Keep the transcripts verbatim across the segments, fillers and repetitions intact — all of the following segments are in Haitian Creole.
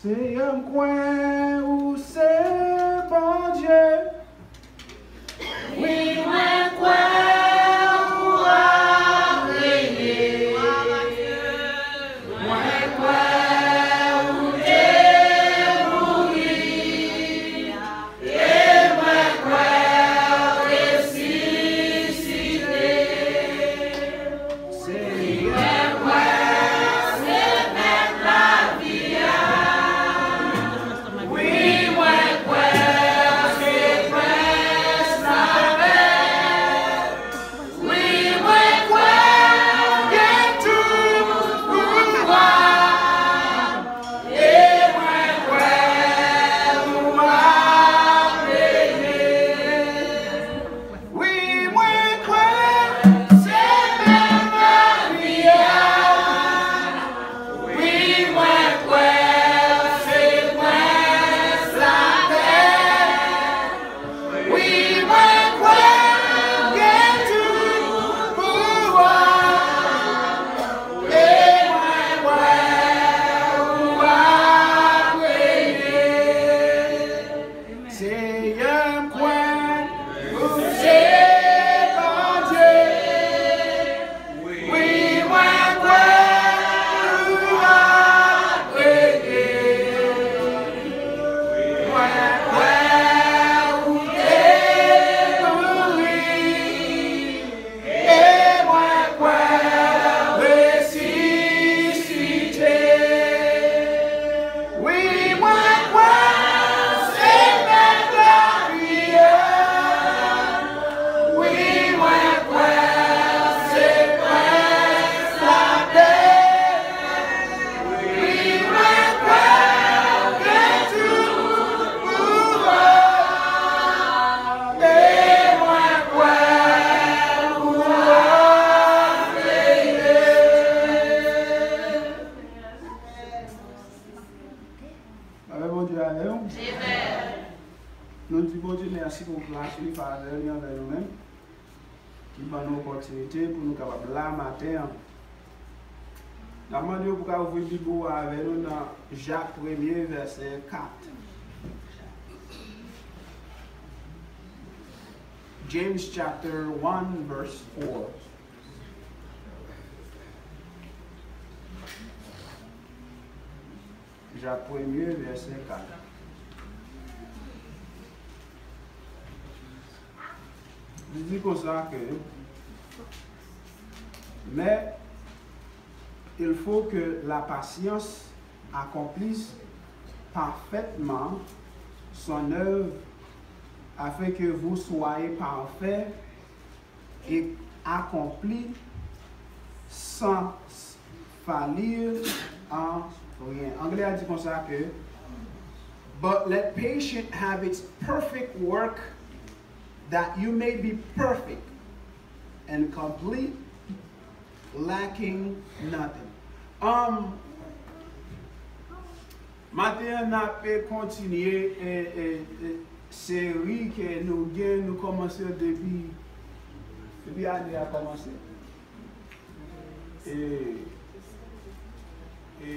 Senyè, m kwè ou se Bondye. Wi, mwen kwè ou ap reye. Mwen kwè ou te mouri. E mwen kwè ou resisite. Senyè, mwen se mèt lavi a. Wi, mwen kwè ou se prens lapè. Wi, mwen kwè ou gen tout pouvwa. E mwen kwè ou ap reye. Wi, mwen kwè se mèt lavi a. Wi, mwen kwè se prens lapè. Wi, mwen kwè ou gen tout pouvwa. E mwen kwè ou ap reye. Senyè, m kwè ou se Bondye. Wi, mwen kwè ou ap reye. Mwen kwè ou te mouri. E mwen kwè ou resisite. Wi, mwen kwè se mèt lavi a. Wi, mwen kwè se prens lapè. Wi, mwen kwè ou gen tout pouvwa. E mwen kwè ou ap reye. Avè Bondye avè w. Nou di Bondye mèsi pou gras li, favè li anvè nou menm, ki ban nou opòtinite pou nou kapab la maten an. N ap mande w pou ka ouvri Bib ou avè nou nan Jak premye, vèsè kat. James chapter one, verse four. Jak premye, vèsè kat. Li di konsa ke, mais il faut que la patience accomplisse parfaitement son œuvre, afin que vous soyez parfaits et accomplis sans faillir en rien. Anglè a di konsa ke, but let patience have its perfect work, that you may be perfect and complete, lacking nothing. Um, maten an, n ap kontinye e, e, e, seri ke nou gen, nou kòmanse depi, depi ane a kòmanse. E, e,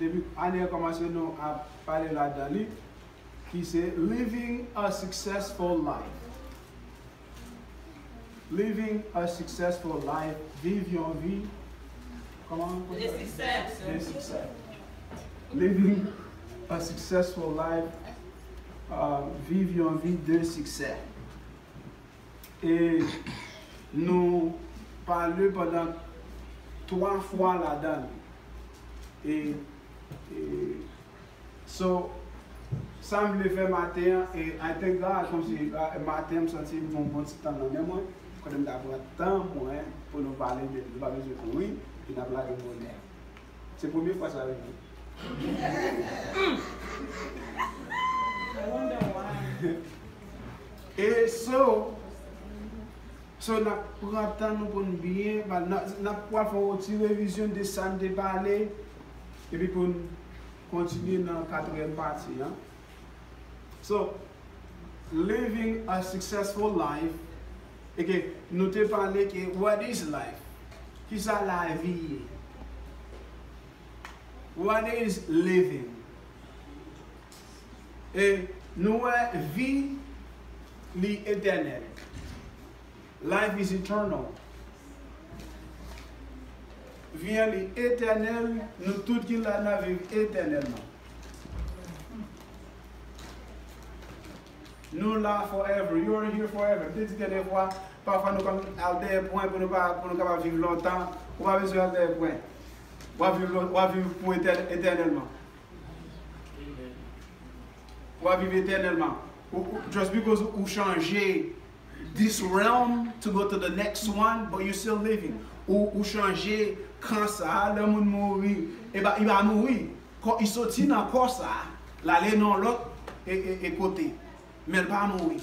depi ane a kòmanse, nou ap pale ladan li, ki se Living a Successful Life. Living a Successful Life, viv yon vi, kòman? De siksè. De siksè. Living a Successful Life, uh, viv yon vi de siksè. E nou pale pandan twa fwa ladan li. E, e, so, sa m vle fè maten an, e I thank God, kòmsi, a, maten an, m santi m gon bon ti tan nan men mwen. Kote m ta pran tan mwen pou nou pale de li. Nou pa bezwen kouri, e n ap lage bonè. Se premye fwa sa rive. E so, so n ap pran tan nou pou n byen, n ap, n ap pral fè yon ti revizyon de sa n te pale, epi pou n kontinye nan katriyèm pati an. So, living a successful life, e ke nou te pale ke what is life? Kisa lavi ye? What is living? E nou wè vi li etènèl. Life is eternal. Vi an li etènèl, nou tout ki la n ap viv etènèlman. Nou la forever. You are here forever. M te di dènye fwa, pafwa nou konn al dèyè pwen pou nou pa, pou nou kapab viv lontan. Ou pa bezwen al dèyè pwen. W ap viv, w ap viv pou etè-, etènèlman. W ap viv etènèlman. Ou, ou, just because ou chanje this realm to go to the next one, but you still living. Ou, ou chanje kan sa a, lè moun mouri, e ba, li pa mouri. Kò, li soti nan kò sa a, l ale nan lòt e, e, e kote. Men l pa mouri.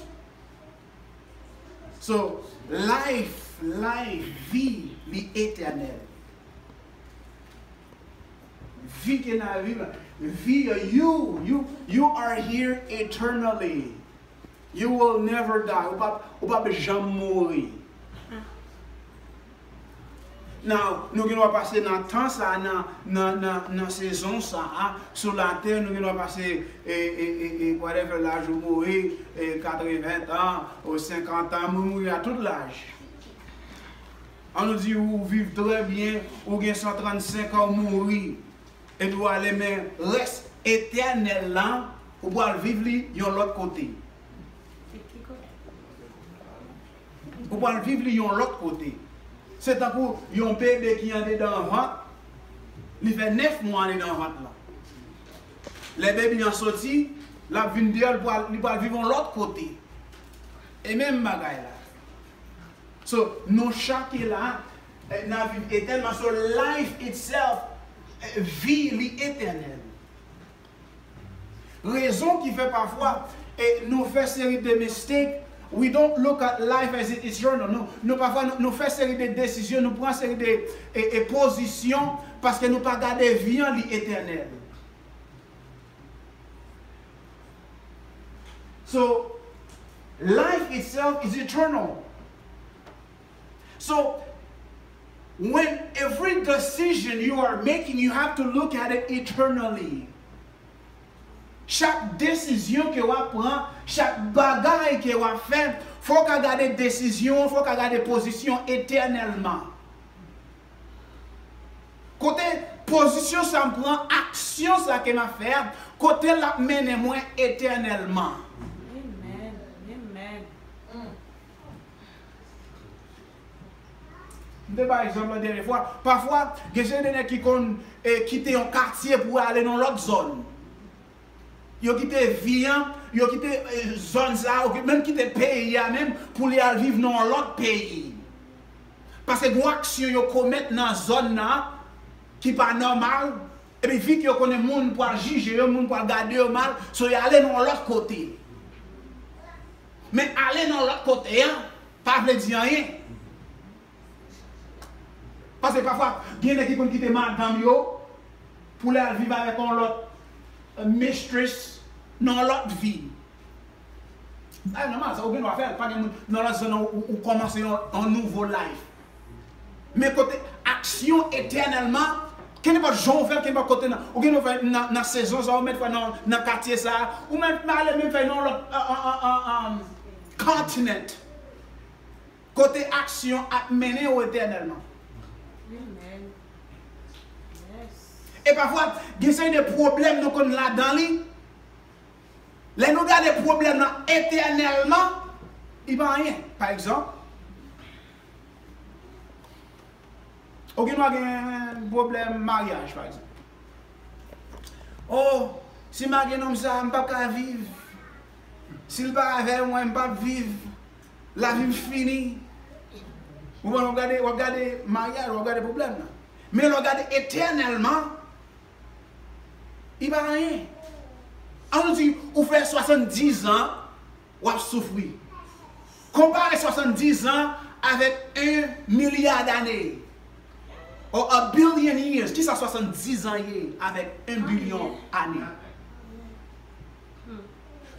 So, life, life, vi, li etènèl. Vi ke n ap viv la, vi, you, you, you are here eternally. You will never die. Ou p ap, ou p ap janm mouri. Now, nou gen dwa pase nan tan sa a, nan, nan, nan, nan sezon sa a, sou latè, nou gen dwa pase, e, e, e, e, whatever laj ou mouri, e, katreven tan, ou senkant tan, moun mouri a tout laj. An nou di ou viv trè byen, ou gen san trannsenk an, ou mouri. Epi w ale, men rès etènèl lan, ou pral viv li yon lòt kote. Ou pral viv li yon lòt kote. Se tankou yon bebe ki andedan vant, li fè nèf mwa andedan vant lan. Lè bebe an soti, l ap vin deyò, li pral, li pral viv yon lòt kote. E menm bagay la. So, nou chak ki la, eh, n ap viv etènman. So, life itself, eh, vi li etènèl. Rezon ki fè pafwa, eh, nou fè seri de mistake, we don't look at life as it is eternal. Nou, nou pafwa nou, nou fè seri de desizyon, nou pran seri de, eh, eh, pozisyon, paske nou pa gade vi an li etènèl. So, life itself is eternal. So, when every decision you are making, you have to look at it eternally. Chak desizyon ke w ap pran, chak bagay ke w ap fè, fò w ka gade desizyon, fò w ka gade pozisyon etènèlman. Kote pozisyon sa m pran, aksyon sa ke m ap fè a, kote l ap mennen mwen etènèlman. Amen. Amen. M te bay egzanp la dènye fwa. Pafwa, gen seri de nèg ki konn, eh, kite yon katye pou ale nan lòt zòn. Yo kite vi an, yo kite, eh, zòn sa a, yo menm kite peyi a menm pou li al viv nan yon lòt peyi. Paske gen aksyon yo komèt nan zòn nan ki pa nòmal, epi vi ke yo konnen moun pral jije yo, moun pral gade yo mal, so yo ale nan yon lòt kote. Men ale nan lòt kote a, pa vle di anyen. Paske pafwa, gen nèg ki konn kite madanm yo pou l al viv avèk yon lòt, eh, mistress nan yon lòt vi. Sa nòmal, sa ou gen dwa fè l, pa gen moun nan lòt zòn nan ou, ou kòmanse yon, yon nouvo life. Men kote aksyon etènèlman, kenenpòt jan ou fè l, kenenpòt kote nan, ou gen dwa fè nan, nan sezon sa, ou mèt fè nan, nan katye sa, ou mèt ale menm fè nan yon lòt, eh, eh, eh, eh, eh, continent. Kote aksyon ap mennen w etènèlman. Amen. Yes. E pafwa, gen seri de pwoblèm nou konn ladan li. Lè nou gade pwoblèm nan etènèlman, li pa anyen. Pa egzanp, ou gen dwa gen pwoblèm maryaj, pa egzanp. Oh, si m pa gen nonm sa, m p ap ka viv. Si l pa avè mwen, m p ap viv. Lavi m fini. Ou konprann, w ap gade, w ap gade maryaj, w ap gade pwoblèm nan. Men lè w gade etènèlman, li pa anyen. An nou di, ou fè swasanndiz an, w ap soufri. Konpare swasanndiz an avèk un milliard d'années. Or a billion years. Kisa swasanndiz an ye avèk un bilyon ane?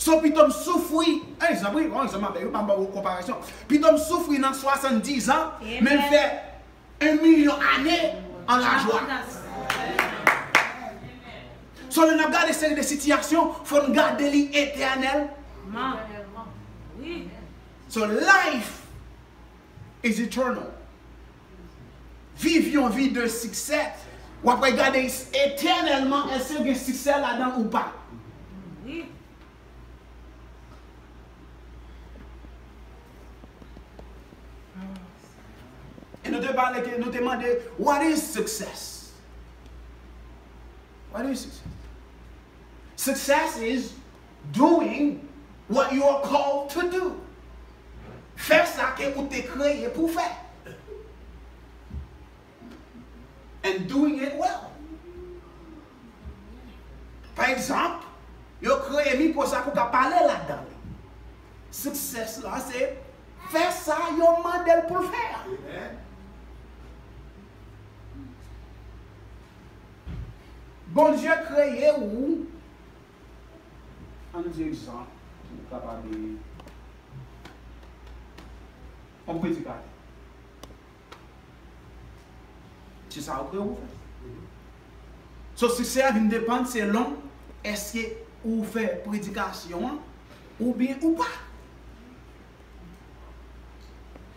So, pito m soufri, egzanp, wi, yon egzanp m ap ba w, m ap ba w konparasyon. Pito m soufri nan swasanndiz an, men m fè un milyon ane an lajwa. So, lè n ap gade seri de sitiyasyon, fò n gade li etènèl. So, life is eternal. Viv yon vi de siksè. W ap gade etènèlman, èske gen siksè ladan ou pa. E nou te pale ke, nou te mande, what is success? What is success? Success is doing what you are called to do. Fè sa ke ou te kreye pou fè. And doing it well. Pa egzanp, yo kreye mikwo sa pou ka pale ladan li. Success la, se fè sa yo mande l pou l fè a. Bondye kreye ou, ann di egzanp, ou kapab yon predikatè. Se sa ou kreye ou fè. So, siksè a vin depann selon èske ou fè predikasyon an oubyen ou pa.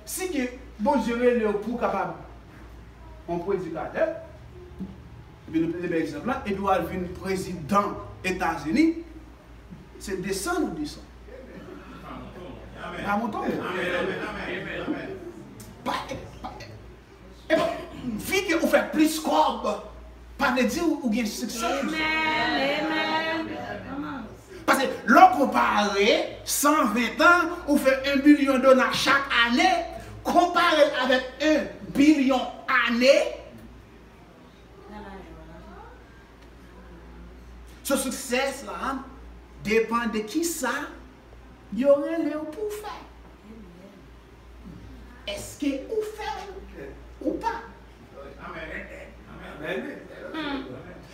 Si ke Bondye rele w pou w kapab yon predikatè, epi nou te bay egzanp la, epi w al vin prezidan Etazini, se desann ou desann. Pa monte w. Pa, pa, epi, vi ke ou fè plis kòb, pa vle di ou, ou gen siksè. Paske lè w konpare san ven tan, ou fè yon bilyon dola chak ane, konpare l avèk yon bilyon ane. So, success la depann de kisa yo rele w pou w fè. Èske ou fè l ou pa?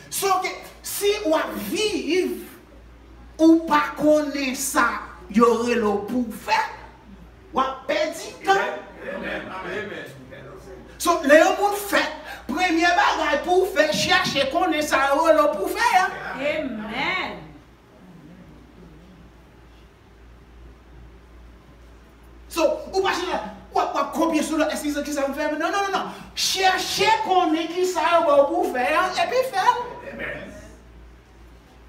So, ke, si w ap viv, ou pa konnen sa yo rele w pou w fè, w ap pèdi tan. So, lè yon moun fèt, premye bagay pou w fè, chèche konnen sa yo rele w pou w fè a. So, ou pa chita, w ap, w ap kopye sou lòt, èske kisa m fè? Non, non, non, non. Chèche konnen kisa yo ba w pou w fè a, epi fè l.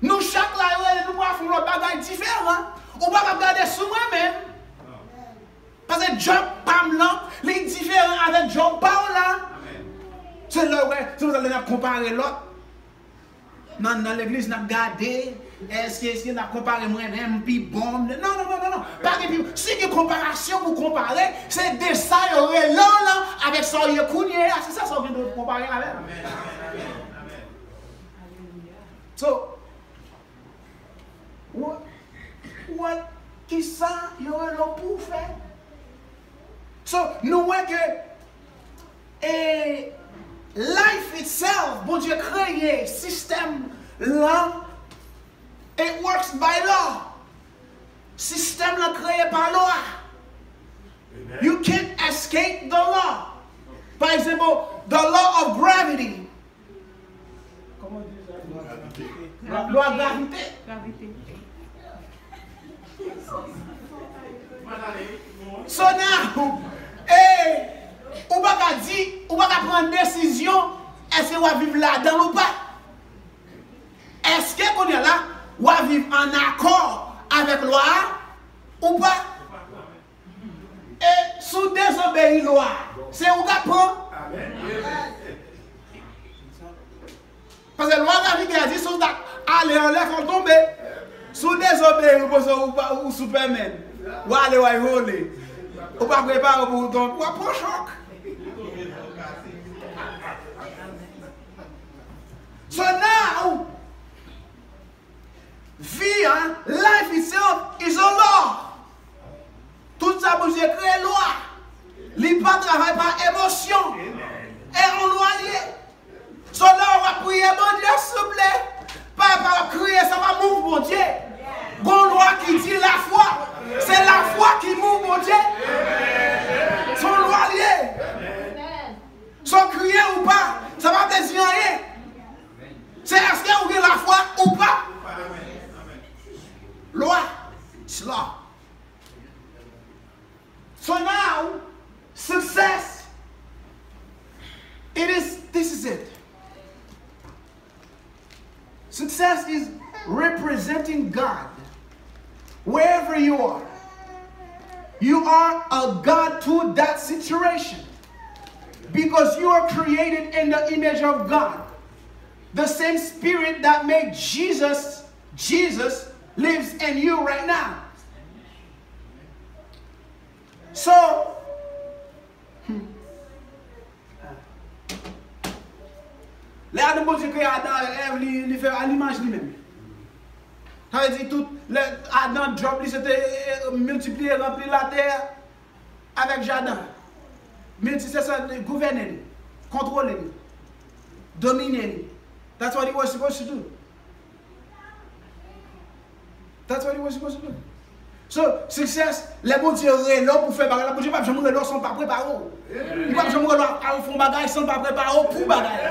Nou chak la, yo rele nou pou al fè yon lòt bagay diferan. Ou pa kab gade sou mwen menm. Paske djòb pa m lan, li diferan avèk djòb pa w la. Se lè w wè, se pou sa lè n ap konpare lòt. Nan, nan legliz, n ap gade, èske, èske n ap konpare mwen menm, m pi bon? Non, non, non, non, non. Pa gen pi, si gen konparasyon pou konpare, se de sa yo rele w lan avèk sa w ye kounye a. Se sa, sa w gen dwa konpare avè l. So, what, what, kisa yo rele w pou w fè? So, nou wè ke, e, life itself, Bondye kreye sistèm lan, it works by law. Sistèm lan kreye pa lwa. You can't escape the law. Pa egzanp, the law of gravity. Kòman w di sa? Lwa gravite. So now, e, ou pa ka di, ou pa ka pran desizyon, èske w ap viv ladan l ou pa? Èske kounye a la, w ap viv an akò avèk lwa a ou pa? E si w dezobeyi lwa a, se ou k ap pran. Paske lwa gravite a di si w ta ale anlè, fò w tonbe. Si w dezobeyi, ou panse ou pa, ou Superman. W ale, w al vole. Ou pa prepare pou w tonbe, w ap pran chòk. So now, vi a, life itself is a law. Tout sa Bondye kreye lwa. Li pa travay pa emosyon. E yon lwa l ye. So lè w ap priye Bondye, souple, pa, pa w ap kriye, sa pa move Bondye. Gon lwa ki di lafwa. Se lafwa ki move Bondye. Se yon lwa l ye. So kriye ou pa, sa pa vle di anyen. Se èske ou gen lafwa ou Christ law. So now, success, it is, this is it. Success is representing God wherever you are. You are a God to that situation because you are created in the image of God. The same spirit that made Jesus Jesus lives in you right now. So, hmm. Lè Adan, Bondye kreye Adan avèk Èv, li, li fè a limaj li menm. Sa vle di tout, lè Adan, djòb li se te, eh, miltipliye, ranpli latè avèk jaden. Milti se sa, gouvène li, kontwole li, domine li. That's what he was supposed to do. That's what he was supposed to do. So, success, lè Bondye rele w pou fè bagay la, Bondye p ap janm rele w san l pa prepare w. Li p ap janm rele w al fè yon bagay san l pa prepare w pou bagay la.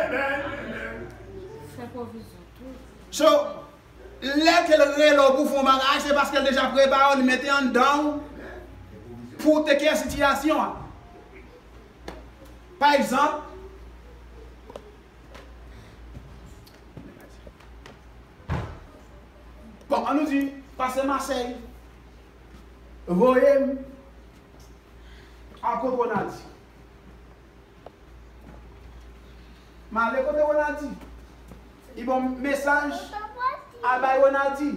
Fè pwovizyon tou. So, lè ke l rele w pou fè yon bagay, se paske l deja prepare w, li mete anndan w pou w take care sitiyasyon an. Pa egzanp, bon, ann nou di, pastè Masèy voye m al kot Ronaldi. M ale kote Ronaldi. Li ban m mesaj al bay Ronaldi.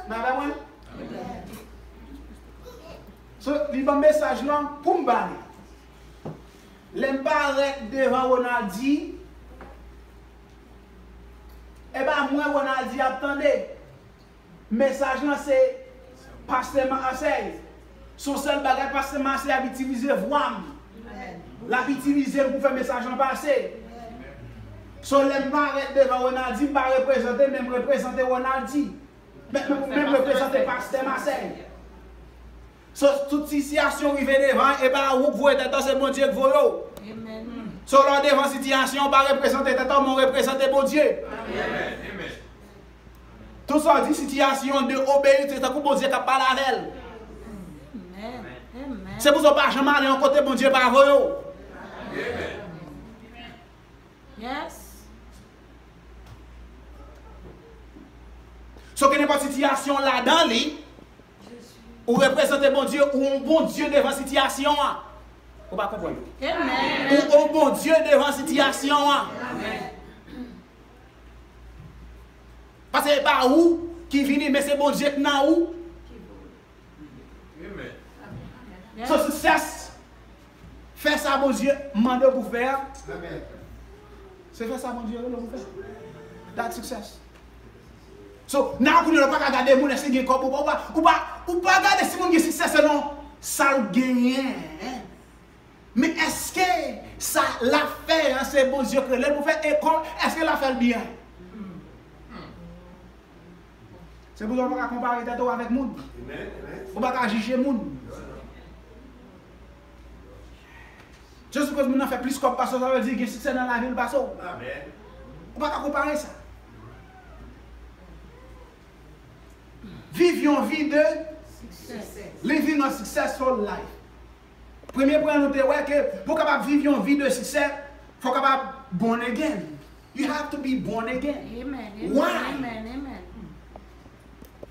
N avè mwen? So, li ban m mesaj lan pou m ba li. Lè m parèt devan Ronaldi, e pa mwen Ronaldi ap tande. Mesaj lan se pastè Masèy. Se yon sèl bagay, pastè Masèy ap itilize vwa m. L ap itilize m pou fè mesaj lan pase. So, lè m parèt devan Ronaldi, m pa reprezante, men m reprezante Ronaldi. Men, men, men m reprezante pastè Masèy. So, tout sitiyasyon rive devan, e pa ou k voye tèt ou, se Bondye k voye w. So, lè w devan sitiyasyon, ou pa reprezante tèt ou, men w reprezante Bondye. Tout sa w di, sitiyasyon de obeyir, se tankou Bondye k ap pale avè l. Se pou sa w pa janm ale yon kote Bondye pa voye w. Yes. So, ke nenpòt sitiyasyon w ladan li, ou reprezante Bondye, ou yon Bondye devan sitiyasyon an. Ou pa konprann? Ou yon Bondye devan sitiyasyon an. Paske e pa ou ki vini, men se Bondye k nan ou. So, success, fè sa Bondye mande w pou fè a. Se fè sa Bondye rele w pou fè. That's success. So, nan kounye a, ou pa ka gade moun èske gen kòb ou pa, ou pa, ou pa, ou pa gade si moun gen siksè selon sa l genyen. Men èske sa l ap fè an, se Bondye k rele l pou fè, e kò, èske l ap fè l byen? Se pou sa w pa ka konpare tèt ou avèk moun. Ou pa ka jije moun. Just because moun nan fè plis kòb pase w, sa vle di gen siksè nan lavi l pase w. Ou pa ka konpare sa. Viv yon vi de living a successful life. Premye pwen nou te wè ke pou w kapab viv yon vi de siksè, fò w kapab born again. You have to be born again. Amen, amen, Why? Amen, amen.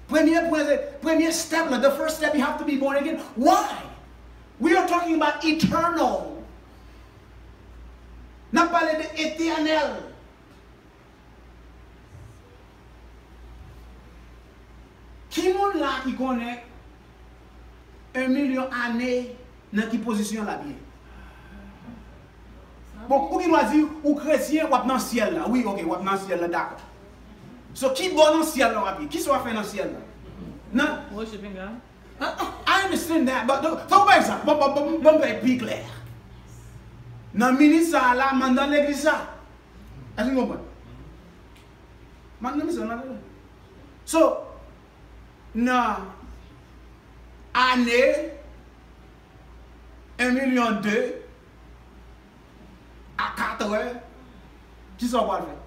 Premye pwen, premye step la, the first step, you have to be born again. Why? We are talking about eternal. N ap pale de etènèl. Ki moun la ki konnen yon milyon ane nan ki pozisyon l ap ye? Bon, ou gen dwa di ou kretyen, w ap nan syèl la. Wi, oke, w ap nan syèl la, dakò. So, ki bò nan syèl la w ap ye? Kisa w ap fè nan syèl la? Nan Worshipping God. I understand that, but, so, pa egzanp, bon, bon, bon, bon, m fè pi klè. Nan minit sa a la, m anndan legliz sa. Èske w konprann? M anndan legliz sa, m anndan legliz sa. So, nan ane en milyon de a katrè, kisa w pral fè?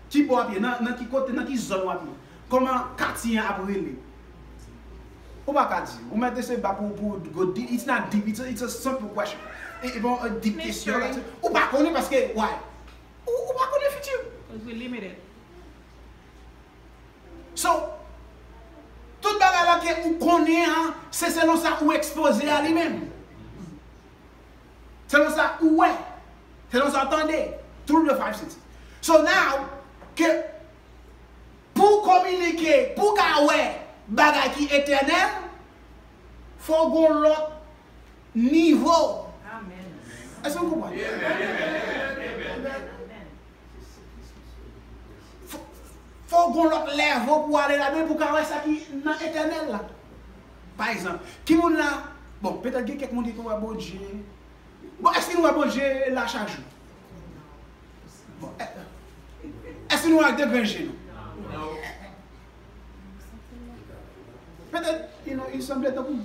Ki bò w ap ye? Nan, nan ki kote, nan ki zòn w ap ye? Kòman Katy an ap rele? Ou pa ka di. Ou mèt se ba pou, pou go deep. It's not deep. It's a, it's a simple question. E, e bon, a deep question la. Ou pa konnen paske, why? Ou, ou pa konnen fiti. Because we limited. So, tout bagay la ke ou konnen an, se selon sa ou ekspoze a li menm. Selon sa ou wè. Selon sa ou tande. Through the five senses. So now, ke pou w kominike, pou w ka wè bagay ki etènèl, fò w gon lòt nivo. Amen. Èske w konprann? Fò, fò w gon lòt level pou w ale ladan pou w ka wè sa ki nan etènèl la. Pa egzanp, ki moun la, bon, petèt gen kèk moun ki konn wè Bondye. Bon, èske nou wè Bondye la chak jou? Bon, è-, èske nou wè ak de grenn je nou? Petèt, you know, li sanble tankou.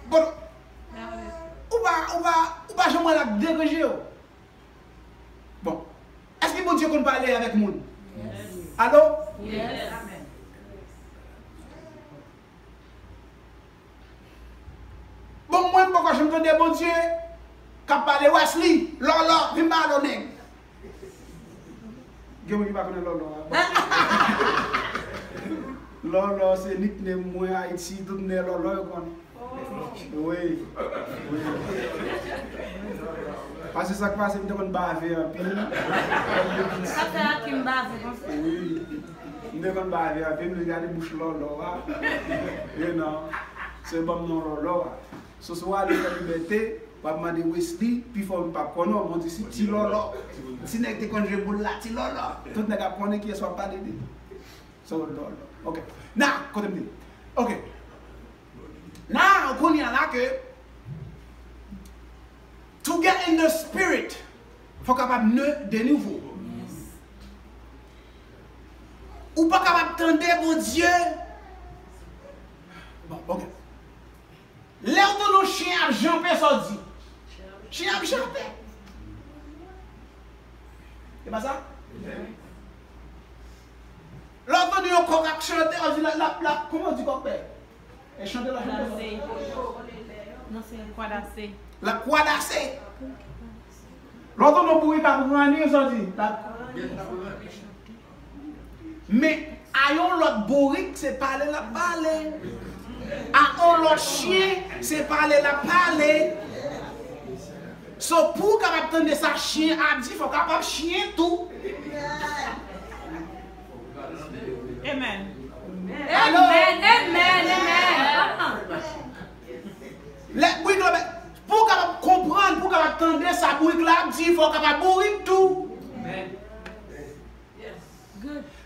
Bon, ou pa, ou pa, ou pa janm wè l ak de grenn je w. Bon, èske Bondye konn pale avèk moun? Alo? Bon, mwen, m poko janm tande Bondye k ap pale, Wesley, Lòlò, vin pale w nèg. Gen moun ki pa konnen Lòlò a. Lòlò se nickname mwen Ayiti, tout nèg Lòlò yo konnen. Wi. Wi. Paske sa k pase, m te konn bave anpil. Sa fè Akim bave konsa. Wi. M te konn bave anpil, m te gade bouch Lòlò a. You know. Se ban m non Lòlò a. So, si w ale fè Libète, w ap mande Wesley, pifò moun p ap konnen w, bon, di se Ti Lòlò. Ti nèg te konn jwe boul la, Ti Lòlò. Tout nèg ap konnen kiyès w ap pale de. So, Lòlò. Ok. Now, kote m te? Ok. Now, kounye a la ke, to get in the spirit, fò w kapab ne de nouvo. Ou pa kapab tande Bondye. Bon, ok. Lè w tande yon chen ap janpe, sa w di? Chen ap janpe. E pa sa? Lè w tande yon kòk ap chante, w di l ap, l ap, l ap, kòman w di kòk fè? E chante la chante. Kwadase. Non, se kwadase. L ap kwadase. Lè w tande yon bourik ap ranni, sa w di? L ap Men a yon lòt bourik, se pale l ap pale. A yon lòt chen, se pale l ap pale. So, pou w kapab tande sa chen ap di, fò w kapab chen tou. Amen. Alo? Amen, amen, amen. Lè, wi, non, men, pou w kapab konprann, pou w kapab tande sa bourik la ap di, fò w kapab bourik tou.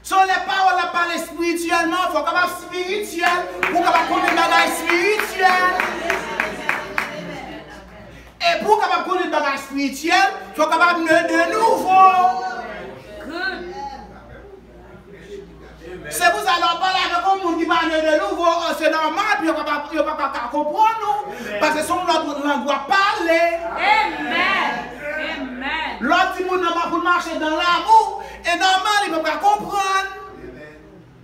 So, lè pawòl la pale espirityèlman, fò w kapab espirityèl pou w kapab konnen bagay espirityèl. E pou w kapab konnen bagay espirityèl, fò w kapab ne de nouvo. Se pou sa, lè w pale avèk yon moun ki pa ne de nouvo, se nòmal pou yo pa, yo pa ka konprann ou, paske se yon lòt lang w ap pale. Amen. Amen. Lè w di moun nan pa pou l mache dans l'amour, e nòmal, li pa ka konprann.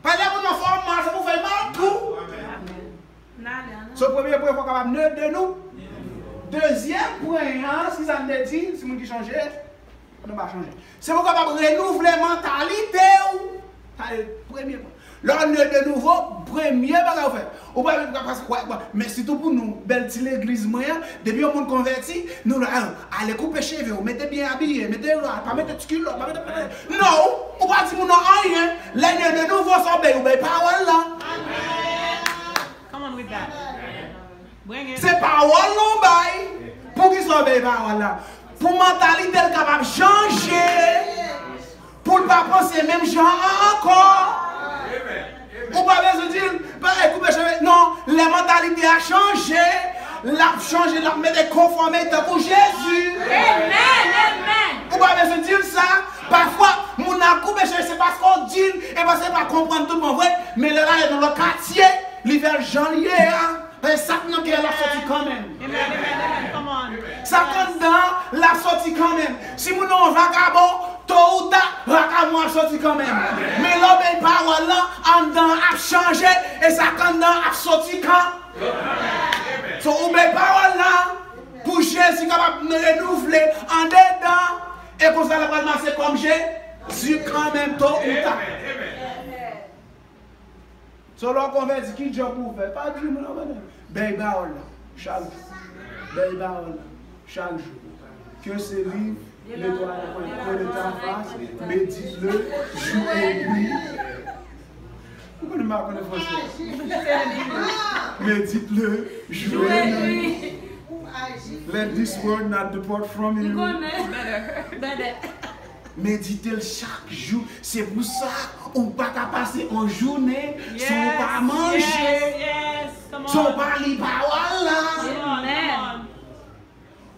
Paske lè moun nan fè w mal, se pou fè l mal tou. So, premye pwen, fò w kapab ne de nou. Dezyèm pwen an, kisa n te di, si moun ki chonje, nou pa chonje. Se pou w kapab renouvle mantalite w. Sa se premye pwen. Lè w ne de nouvo, premye bagay ou fè. Ou pa menm ka pase kwè, men sitou pou nou, bèl ti legliz mwen an, depi yon moun konvèti, nou la, ale koupe cheve w, mete byen abiye, mete rad, pa mete ti kilòt, pa mete, pa mete. Non, ou pa di moun nan anyen. Lè ne de nouvo, sa w bay, ou bay pawòl la. Come on with that. Bring it. Se pawòl nou bay. Poukisa w bay pawòl la? Pou mantalite l kapab chanje. Pou l pa panse menm jan an ankò. Ou pa bezwen di l, pa, e, koupe cheve. Non, lè mantalite a chanje, l ap chanje, l ap mete konfòme tankou Jezi. Amen, amen. Ou pa bezwen di l sa. Pafwa, moun nan ap koupe cheve, se paske w di l, e paske l pa konprann tout bon vre, men lè l ale nan lòt katye, li fè l jan l ye a. Paske sa k nan kè l ap soti kanmenm. Amen, amen, amen. Come on. Sa k anndan l ap soti kanmenm. Si moun nan yon vagabon, To ou ta, vakabon ap soti kanmenm. Men lè w obèy pawòl lan, anndan an ap chanje, e sa k anndan an ap soti kan. So, ou obèy pawòl lan, pou Jezi kapab renouvle andedan, e konsa l ap pral mache kòm Jezi kanmenm, to ou ta. So, lè w konvèti, ki djòb pou w fè? Pa di moun nan, bèy pawòl la chak jou. Bèy pawòl la chak jou. Ke se liv, netwaye kwen, pran le tan fas, medite le jour et nuit. Ou konn m pa konn fransè. Medite le jour et nuit. Let this word not depart from you. Medite l chak jou. Se pou sa ou pa ka pase yon jounen san w pa manje, san w pa li pawòl la.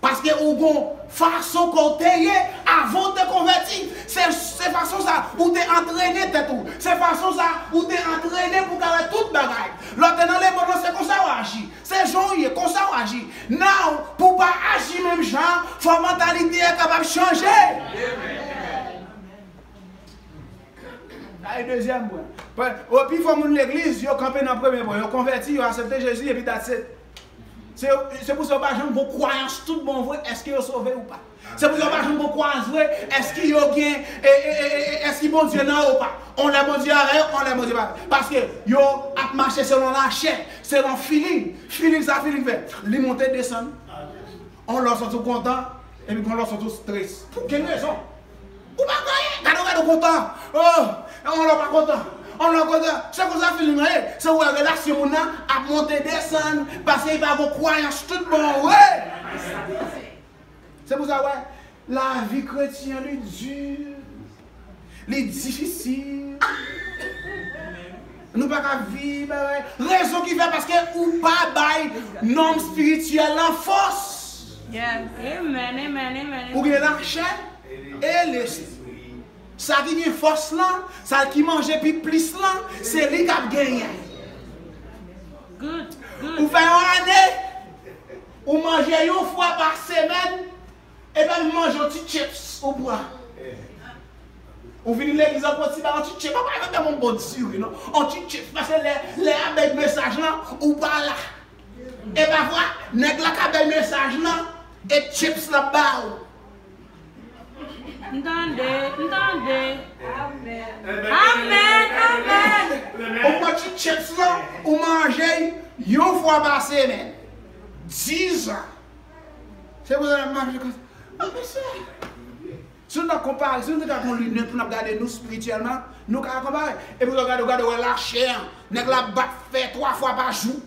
Paske ou gon fason ke w te ye avan w te konvèti. Se, se fason sa ou te antrene tèt ou. Se fason sa ou te antrene pou w ka wè tout bagay. Lè w te nan lemonn nan, se konsa w aji. Se jan w ye, konsa w aji. Now, pou w pa aji menm jan an, fò mantalite a kapab chanje. Sa e dezyèm pwen. Bon, o, pifò moun legliz, yo kanpe nan premye pwen. Yo konvèti, yo aksepte Jezi, epi that's it. Se, se pou sa yo pa janm gon kwayans tout bon vre, èske yo sove ou pa. Se pou sa yo pa janm gon kwayans vre, èske yo gen, e, e, e, e, e, èske Bondye nan yo pa. On lè Bondye avè yo, on lè Bondye pa avè yo. Paske yo ap mache selon lachè, selon feeling. Feeling sa feeling fè. Li monte desann. On lè w santi w kontan, epi gon lè w santi w stress. Pou kenn rezon. Ou pa gen anyen. Gade w, gade w kontan. Oh, on lè w pa kontan. On lè w kontan. Se konsa feeling lan ye. Se wè relasyon moun nan ap monte desann, paske li pa gon kwayans tout bon vre. Se pou sa wè, lavi kretyen li di. Li difisil. Nou pa ka viv, bagay. Rezon ki fè, paske ou pa bay nonm espirityèl lan fòs. Yes. Amen, amen, amen, amen. Ou gen lachè e lespri. Sa ki gen fòs lan, sa ki manje pi plis lan, se li k ap genyen. Good, good. Ou fè yon ane, ou manje yon fwa pa semèn, epi manje yon ti chips ou pran. Ou vini legliz an pran ti ba yon ti chips, pa pa fè yon bon diri non. Yon ti chips, paske lè, lè y ap bay mesaj lan, ou pa la. E pafwa, nèg la ka bay mesaj lan, e chips l ap ba ou. M tande, m tande. Amen, amen. Ou pran ti chips lan, ou manje yon fwa pa semèn. Dizan. Se pou sa n ap mache konsa. Ah, mesye. Si nou ta konpare, si nou te ka gon linèt pou n ap gade nou espirityèlman, nou ka konpare. Epi w gade, w gade, w wè lachè an. Nèg la bat fè twa fwa pa jou.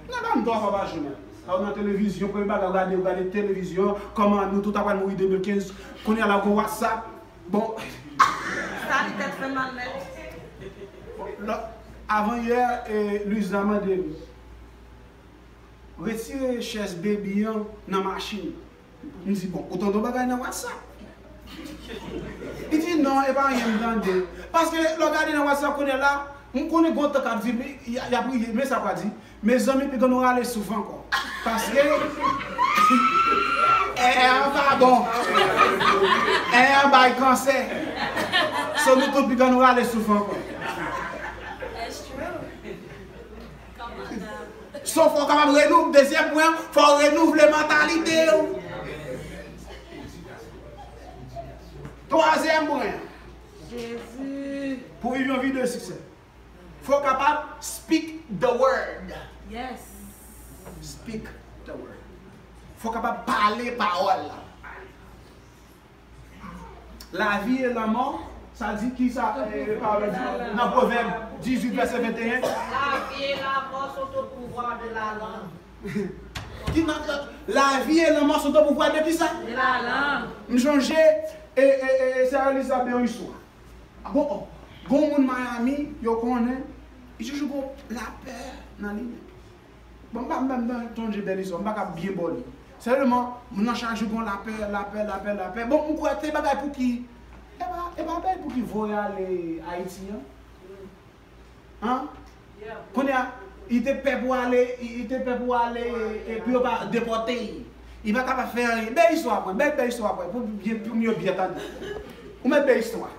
Nèg la menm twa fwa pa jou, men. Sa w nan televizyon, premye bagay w gade, w gade televizyon, kòman nou tout apral mouri de mil kenz, kounye a la w gon WhatsApp. Bon. Sa li tèt fè mal nèt. Bon, lò, avan yè, e, Luisa mande m, retire chèz baby an nan machin. M di, bon, ou tande yon bagay nan WhatsApp? Li di, non, e pa anyen m tande. Paske lè w gade nan WhatsApp kounye a la, m konnen gon tan k ap di, y a, y ap riye, men sa pral di, mezanmi, piga nou rale souf ankò. Paske, è an pa bon. È an bay kansè. So, nou tout piga nou rale souf ankò. So, fò w kapab renou-, dezyèm pwen an, fò w renouvle mantalite w. Twazyèm pwen an. Jezi. Pou viv yon vi de siksè, fò w kapab speak the word. Yes. Speak the word. Fò w kapab pale pawòl la. Lavi e lanmò, sa di ki sa, e, pawòl la di nan Pwovèb dizuit vèsè venteyen? La vie et la mort sont au pouvoir de la langue. Ki nan, lavi e lanmò sont au pouvoir de ki sa? De la langue. M sonje, e, e, e, sè Elizabeth yon istwa. Bon, gon moun Miami, yo konnen, li toujou gon lapè nan li menm. Bon, m pa, m pa, m pa sonje bèl istwa, m pa ka byen ba w li. Sèlman, moun nan chak jou gon lapè, lapè, lapè, lapè. Bon, m kwè te bagay pou ki, e pa, e pa bagay pou ki voye ale Ayiti an. An? Kounye a, li te pè pou ale, li, li te pè pou ale, e pou yo pa depòte l. Li pa kapab fè anyen. Bèl istwa, mwen, bèl, bèl istwa, mwen, pou byen, pou m yo byen tande. Ou mèt bay istwa.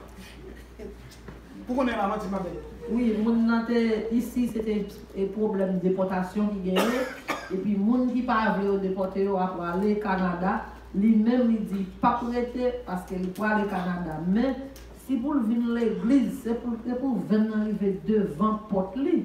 Pou konnen pa manti, m ap bay. Wi, moun nan te isi, se te e, pwoblèm depòtasyon ki genyen. Epi moun ki pa vle yo depòte yo a prale Kanada. Li menm, li di li p ap rete paske li prale Kanada. Men, si pou l vin legliz, se pou, se pou venn nan rive devan pòt li.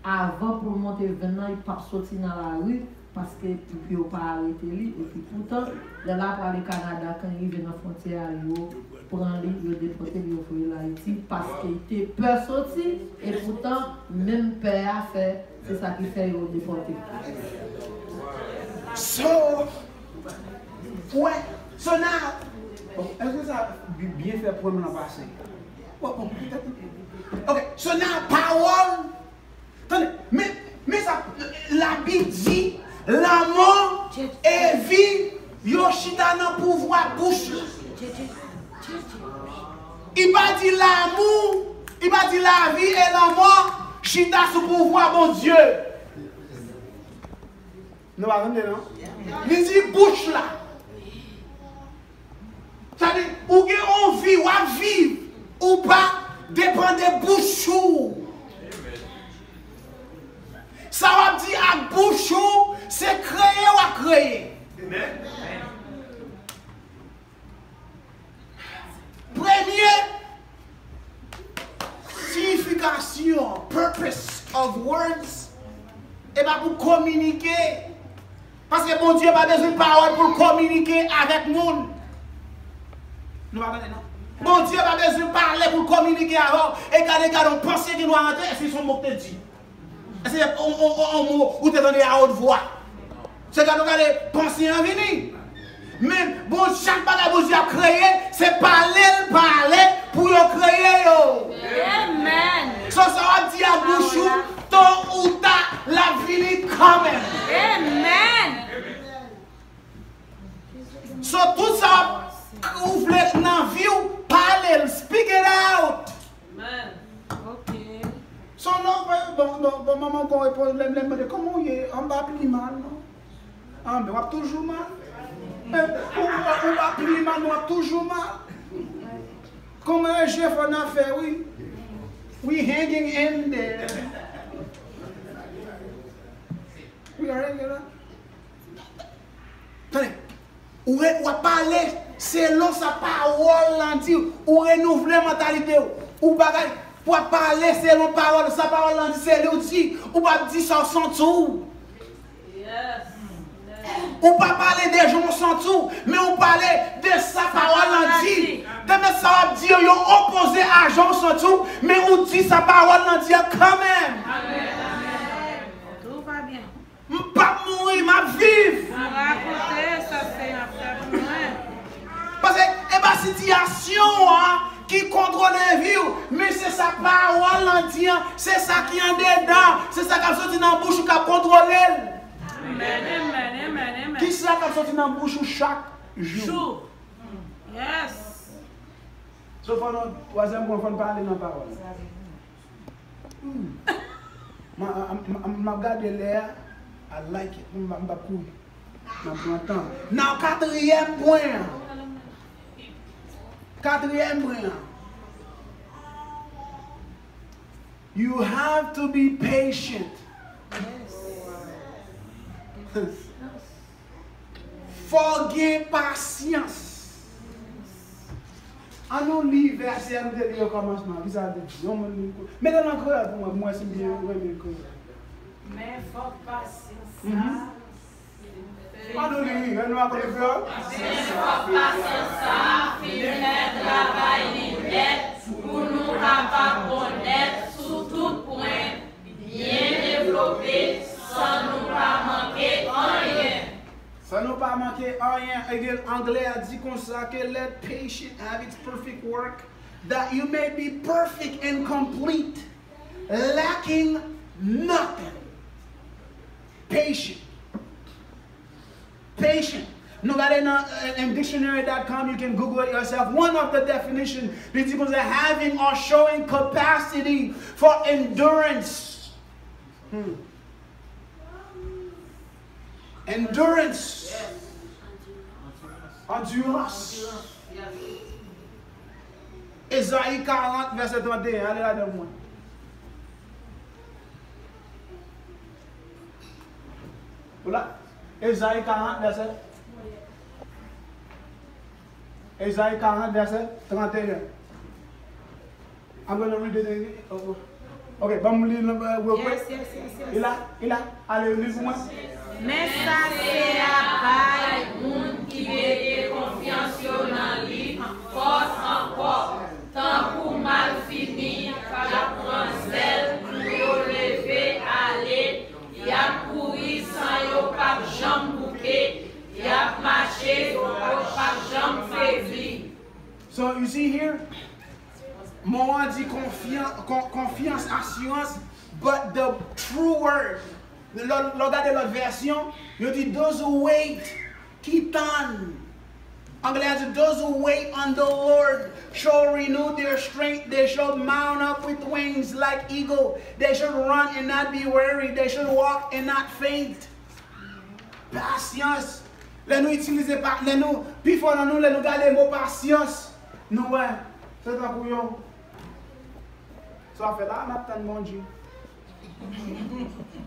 Avan pou l monte venn nan, li p ap soti nan lari, paske pou yo pa arete li. Epi poutan, lè l ap prale Kanada, kan l rive nan fwontyè a, yo pran li, yo depòte l, yo voye l Ayiti, paske l te pè soti, e poutan, menm pè a fè, se sa ki fè yo depòte l. So, wè, so now, bon, èske sa bi-, byen fè pwen m lan pase? Bon, bon, petèt. Ok, so now, pawòl Tande, men, men sa, Labib di, lanmò e vi, yo chita nan pouvwa bouch la. Li pa di lanmou, li pa di lavi e lanmò chita sou pouvwa Bondye. Nou pa tande, non? Li di bouch la. Sa di, ou gen yon vi, w ap viv, ou pa depann de bouch ou. Sa w ap di ak bouch ou, se kreye w ap kreye. Premye siyifikasyon, purpose of words, e pa pou kominike. Paske Bondye pa bezwen pawòl pou l kominike avèk moun. Nou pa tande, non? Bondye pa bezwen pale pou l kominike avè w. E gade, gade, yon panse gen dwa rantre, èske se yon mo k te di? Èske se yon, yon, yon, yon mo ou te tande a wot vwa? Se gade, gade, panse an vini. Men, bon, chak bagay Bondye ap kreye, se pale l pale pou yo kreye yo. Amen. So, sa w ap di ak bouch ou, to ou ta, l ap vini kanmenm. Amen. So, tout sa w ap, ou vle nan vi w, pale l, speak it out. Amen. Ok. So, non, bon, bon, bon, manman, bon, lè, lè m mande, kòman w ye? An, m pa pli mal, non. An, men w ap toujou mal. Men, ou, ou, ou pa pli mal, men w ap toujou mal. Kòman e je fò n ap fè, wi? We hanging in there. We are hanging on. Tande, ou re-, w ap pale selon sa pawòl lan di, ou renouvle mantalite w. Ou bagay, w ap pale selon pawòl, sa pawòl lan di, se li w di. Ou p ap di sa w santi w. Ou pa pale de jan w santi w, men ou pale de sa pawòl lan di. Demen sa w ap di yo, yo opoze a jan w santi w, men ou di sa pawòl lan di a kanmenm. Tout va bien. M p ap mouri, m ap viv. Rakonte sa Senyè fè pou mwen. Paske e pa sitiyasyon an ki kontwole vi w, men se sa pawòl lan di an, se sa ki andedan, se sa k ap soti nan bouch ou k ap kontwole l. Amen, amen, amen, amen. Ki sa k ap soti nan bouch ou chak jou? Jou. Yes. So fò nou, twazyèm pwen, fò n pale nan pawòl. Hmm. M, m, m, m ap gade lè a, I like it. M, m p ap kouri. M ap pran tan. Nan katriyèm pwen an. Katriyèm pwen an. You have to be patient. Fò w gen pasyans. An nou li vèsè a nou te li okòmansman an. Kisa l te di? Yon moun li, mete l an kreyòl pou mwen, pou mwen si m byen renmen kreyòl. Men fòk pasyans sa. An nou li, an nou ap li kreyòl. Men fòk pasyans sa a fin fè travay li nèt pou nou kapab bon nèt sou tout pwen, byen devlope, san nou pa manke anyen. San nou pa manke anyen. Again, anglè a di konsa ke let patience have its perfect work, that you may be perfect and complete, lacking nothing. Patient. Patient. Nou gade nan, uh, in dictionary dot com, you can Google it yourself. One of the definition, li di konsa, having or showing capacity for endurance. Hmm. Endurance. Endurance. Endurance. Ezayi karant, vèsè trannteyen. Ale ladan pou mwen. Ou la? Ezayi karant, vèsè. Ezayi karant, vèsè trannteyen. I'm gonna read it in, oh, oh. Ok, ban m li l, uh, real quick. Yes, yes, yes, yes. Li la? Li la? Ale, li pou mwen. Men sa Seyè a bay moun ki mete konfyans yo nan li fòs ankò, tankou malfini k ap pran zèl pou yo leve ale, y ap kouri san yo p ap janm bouke, y ap mache, yo p ap janm febli. So, you see here? Mo an di konfyan-, kon-, konfyans, asirans, but the true word, lè, lè w gade lòt vèsyon, yo di, those who wait, ki tann. Anglè a di, those who wait on the Lord shall renew their strength, they shall mount up with wings like eagle, they shall run and not be weary, they shall walk and not faint. Pasyans. Lè nou itilize pa, lè nou, pifò nan nou, lè nou gade mo pasyans, nou wè, se tankou yon, sa w ap fè la, n ap tann Bondye.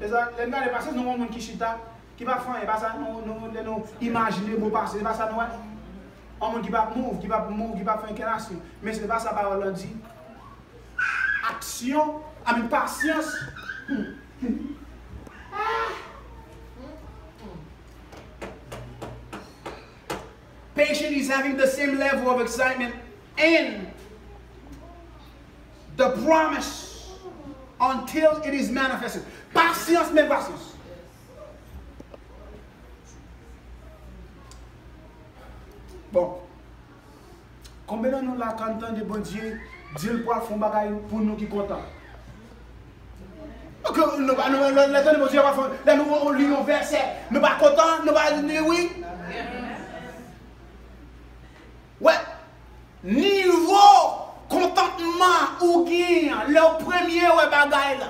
E sa, lè n gade pasyans, nou wè yon moun ki chita, ki p ap fè anyen, e pa sa, nou, nou, lè nou imajine mo pasyans, e pa sa nou wè. Yon moun ki p ap move, ki p ap move, ki p ap fè okenn aksyon. Men se pa sa pawòl lan di. Aksyon, I mean, pasyans. Patience is having the same level of excitement and the promise until it is manifested. Pasyans, men pasyans. Bon. Konbyen nan nou la k ap tande Bondye di l pral fè yon bagay pou nou ki kontan? Ke nou pa, nou, lè, lè tande Bondye pral fè, lè nou li yon vèsè, nou pa kontan, nou pa di wi? Wè, nivo kontantman ou genyen lè w premye wè bagay la,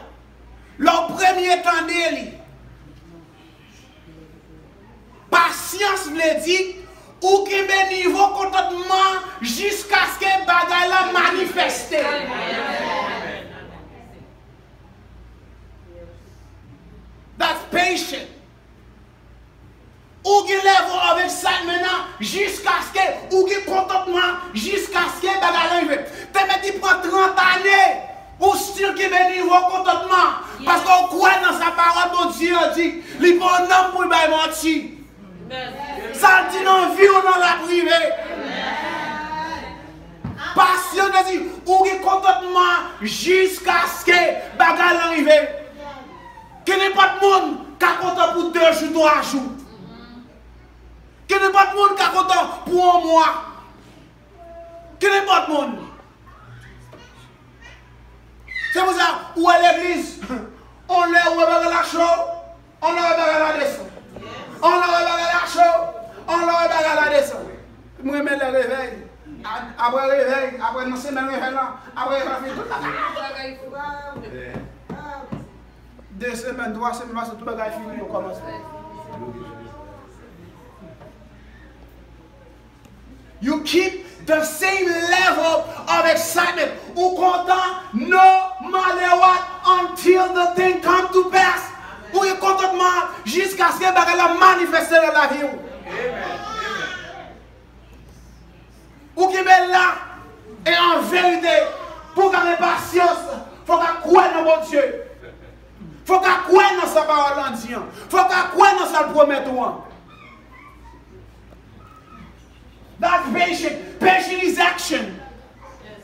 lè w premye tande li. Pasyans vle di ou kenbe nivo kontantman jiskaske bagay la manifeste. That's patient. Ou gen level of excitement nan jiskaske ou gen kontantman jiskaske bagay la rive. Te mèt li pran trant ane, ou still kenbe nivo kontantman. Paske ou kwè nan sa pawòl Bondye an di. Li pa yon nonm pou l bay manti. Sa l di nan vi w nan l ap rive. Pasyans vle di ou gen kontantman jiskaske bagay lan rive. Kenenpòt moun ka kontan pou de jou, twa jou. Kenenpòt moun ka kontan pou yon mwa. Kenenpòt moun. Se pou sa, ou wè legliz, on lè ou wè bagay la cho, on lè ou wè bagay la desann. On lè ou wè bagay la cho, on lè ou wè bagay la desann. Mwen renmen lè revèy. A-, apre revèy, apre nan semèn revèy lan, apre revèy lan fini, tout bagay. De semèn, twa semèn pase, tout bagay fini, yo kòmanse. You keep the same level of excitement. Ou kontan no matter what until the thing come to pass. Ou gen kontantman jiskaske bagay la manifeste nan lavi w. Ou kenbe la. E an verite, pou w ka gen pasyans, fò w ka kwè nan Bondye. Fò w ka kwè nan sa pawòl lan di an. Fò w ka kwè nan sa l pwomèt ou an. That's patient. Patient is action.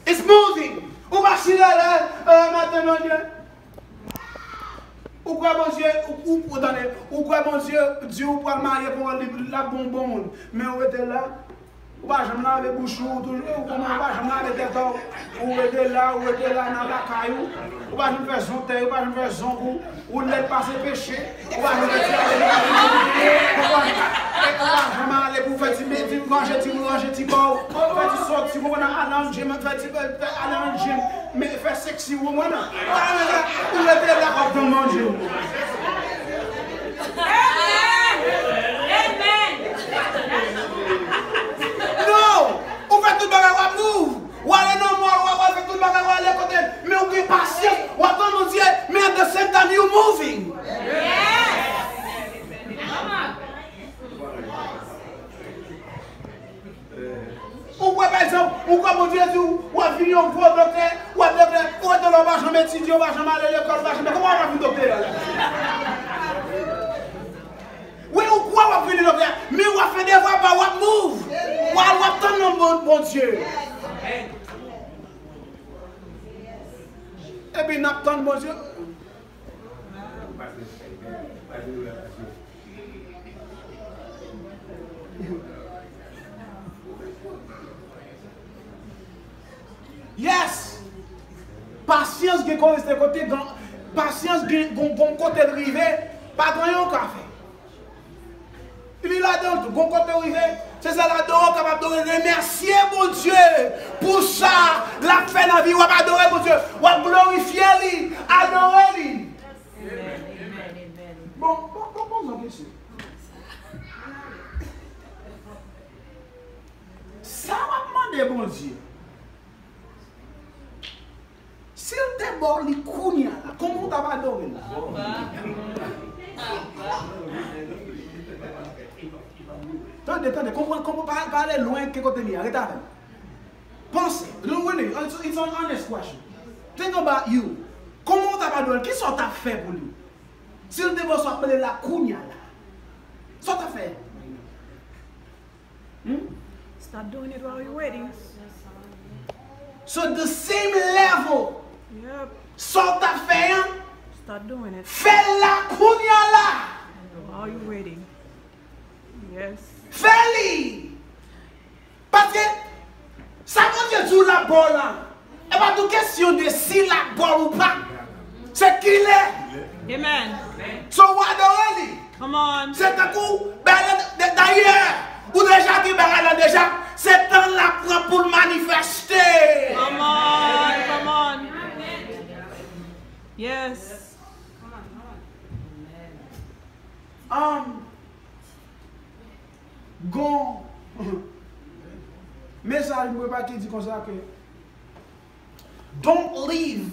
It's moving. Ou pa chita la, euh, maten Bondye. Ou kwè Bondye, ou, ou, ou tande, ou kwè Bondye di ou pral marye pou li, l ap bon, bon moun. Men ou rete la, ou pa janm lave bouch ou, toujou, ou konnen ou pa janm lave tèt ou, ou rete la, ou rete la nan lakay ou, ou pa janm fè zontèy, ou pa janm fè zong ou, ou lèd pase peche, ou pa janm fè ti ale, ou pa janm, ou pa janm ale pou fè ti, ti, ranje ti, ranje ti kò ou, fè ti sòti, ou konprann, al nan gym, fè ti, fè, al nan gym, men fè seksi, ou konprann, ou rete la, w ap tann Bondye. Amen. Amen. Non! Ou fè tout bagay, w ap move. W ale nan mall, w men ou gen pasyans, w ap tann Bondye, men at the same time you moving. Ou kwè, pa egzanp, ou kwè Bondye di w, w ap vin yon gwo doktè, w ap doktè, ou wè w pa janm etidye, w pa janm ale lekòl, w pa janm, kòman w ap vin doktè la? Wi, ou kwè w ap vin doktè, men w ap fè devwa pa w, w ap move. W ap, w ap tann nan Bon-, Bondye. Epi n ap tann Bondye. Yes! Pasyans gen kote, kote gen, pasyans gen, gon, gon kote l rive, pa gen anyen w ka fè. Li ladan l tou, gon kote w rive, se sa l adore, w kapab adore, remèsye Bondye pou sa l ap fè nan vi w, w ap adore Bondye, w ap glorifye li, adore li. Bon, bon, bon, poze yon kesyon. Sa w ap mande Bondye, si l te ba w li kounye a la, kòman w t ap adore l? Tande, tande, konprann, konprann, pa, pa ale lwen ke kote li a, rete avè m. Panse, Lou Willy, it's, it's an honest question. Think about you. Kòman w t ap adore l? Kisa w t ap fè pou li? Si l te ba w sa w ap mande l la kounye a la, sa w t ap fè? Hmm? Start doing it while you're waiting. So the same level. Yep. Sa w t ap fè an, start doing it. Fè l la kounye a la. While you're waiting. Yes. Fè li. Paske sa Bondye di w l ap ba w la, e pa tou kesyon de si l ap ba w ou pa. Se kilè. Amen. So w adore li. Come on. Se tankou bagay la, dayè, ou deja gen bagay la deja. Se tan l ap pran pou l manifeste. Come on, come on. Yes. Um, Gon mesaj mwen pa ki di konsa ke, "Don't leave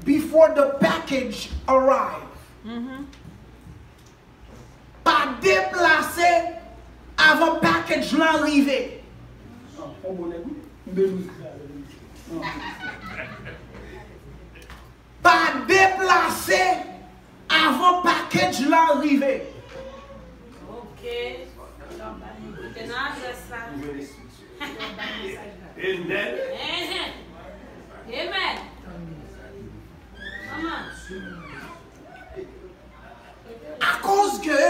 before the package arrive." Mhm. Pa deplase avan package lan rive. Ah, on bon nèg, wi. M beni. Ah. Pa deplase avan package lan rive. Ok. Koute nan adrès la. Amen. Amen. Manman. Akoz ke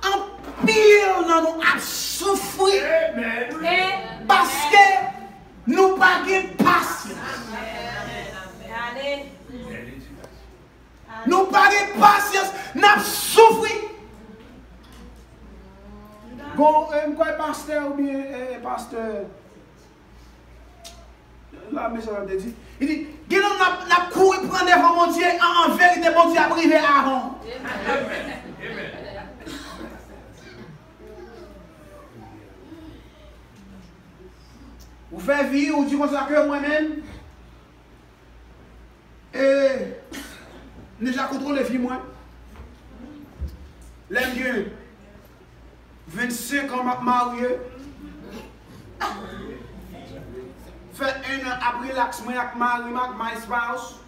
anpil nan nou ap soufri, amen, paske nou pa gen pasyans. Amen. Nou pa gen pasyans, n ap soufri. Gon, eh, m kwè pastè oubyen, eh, pastè, la mesaj la te di, li di, gen lè n ap, n ap kouri pran devan Bondye, an, an verite, Bondye ap rive avan w. Ou fè vi, ou di konsa ke mwen menm, e, m deja kontwole vi mwen. Lè m gen vennsenk an, m ap marye. Fè en an ap rilaks mwen ak mari m, ak my spouse.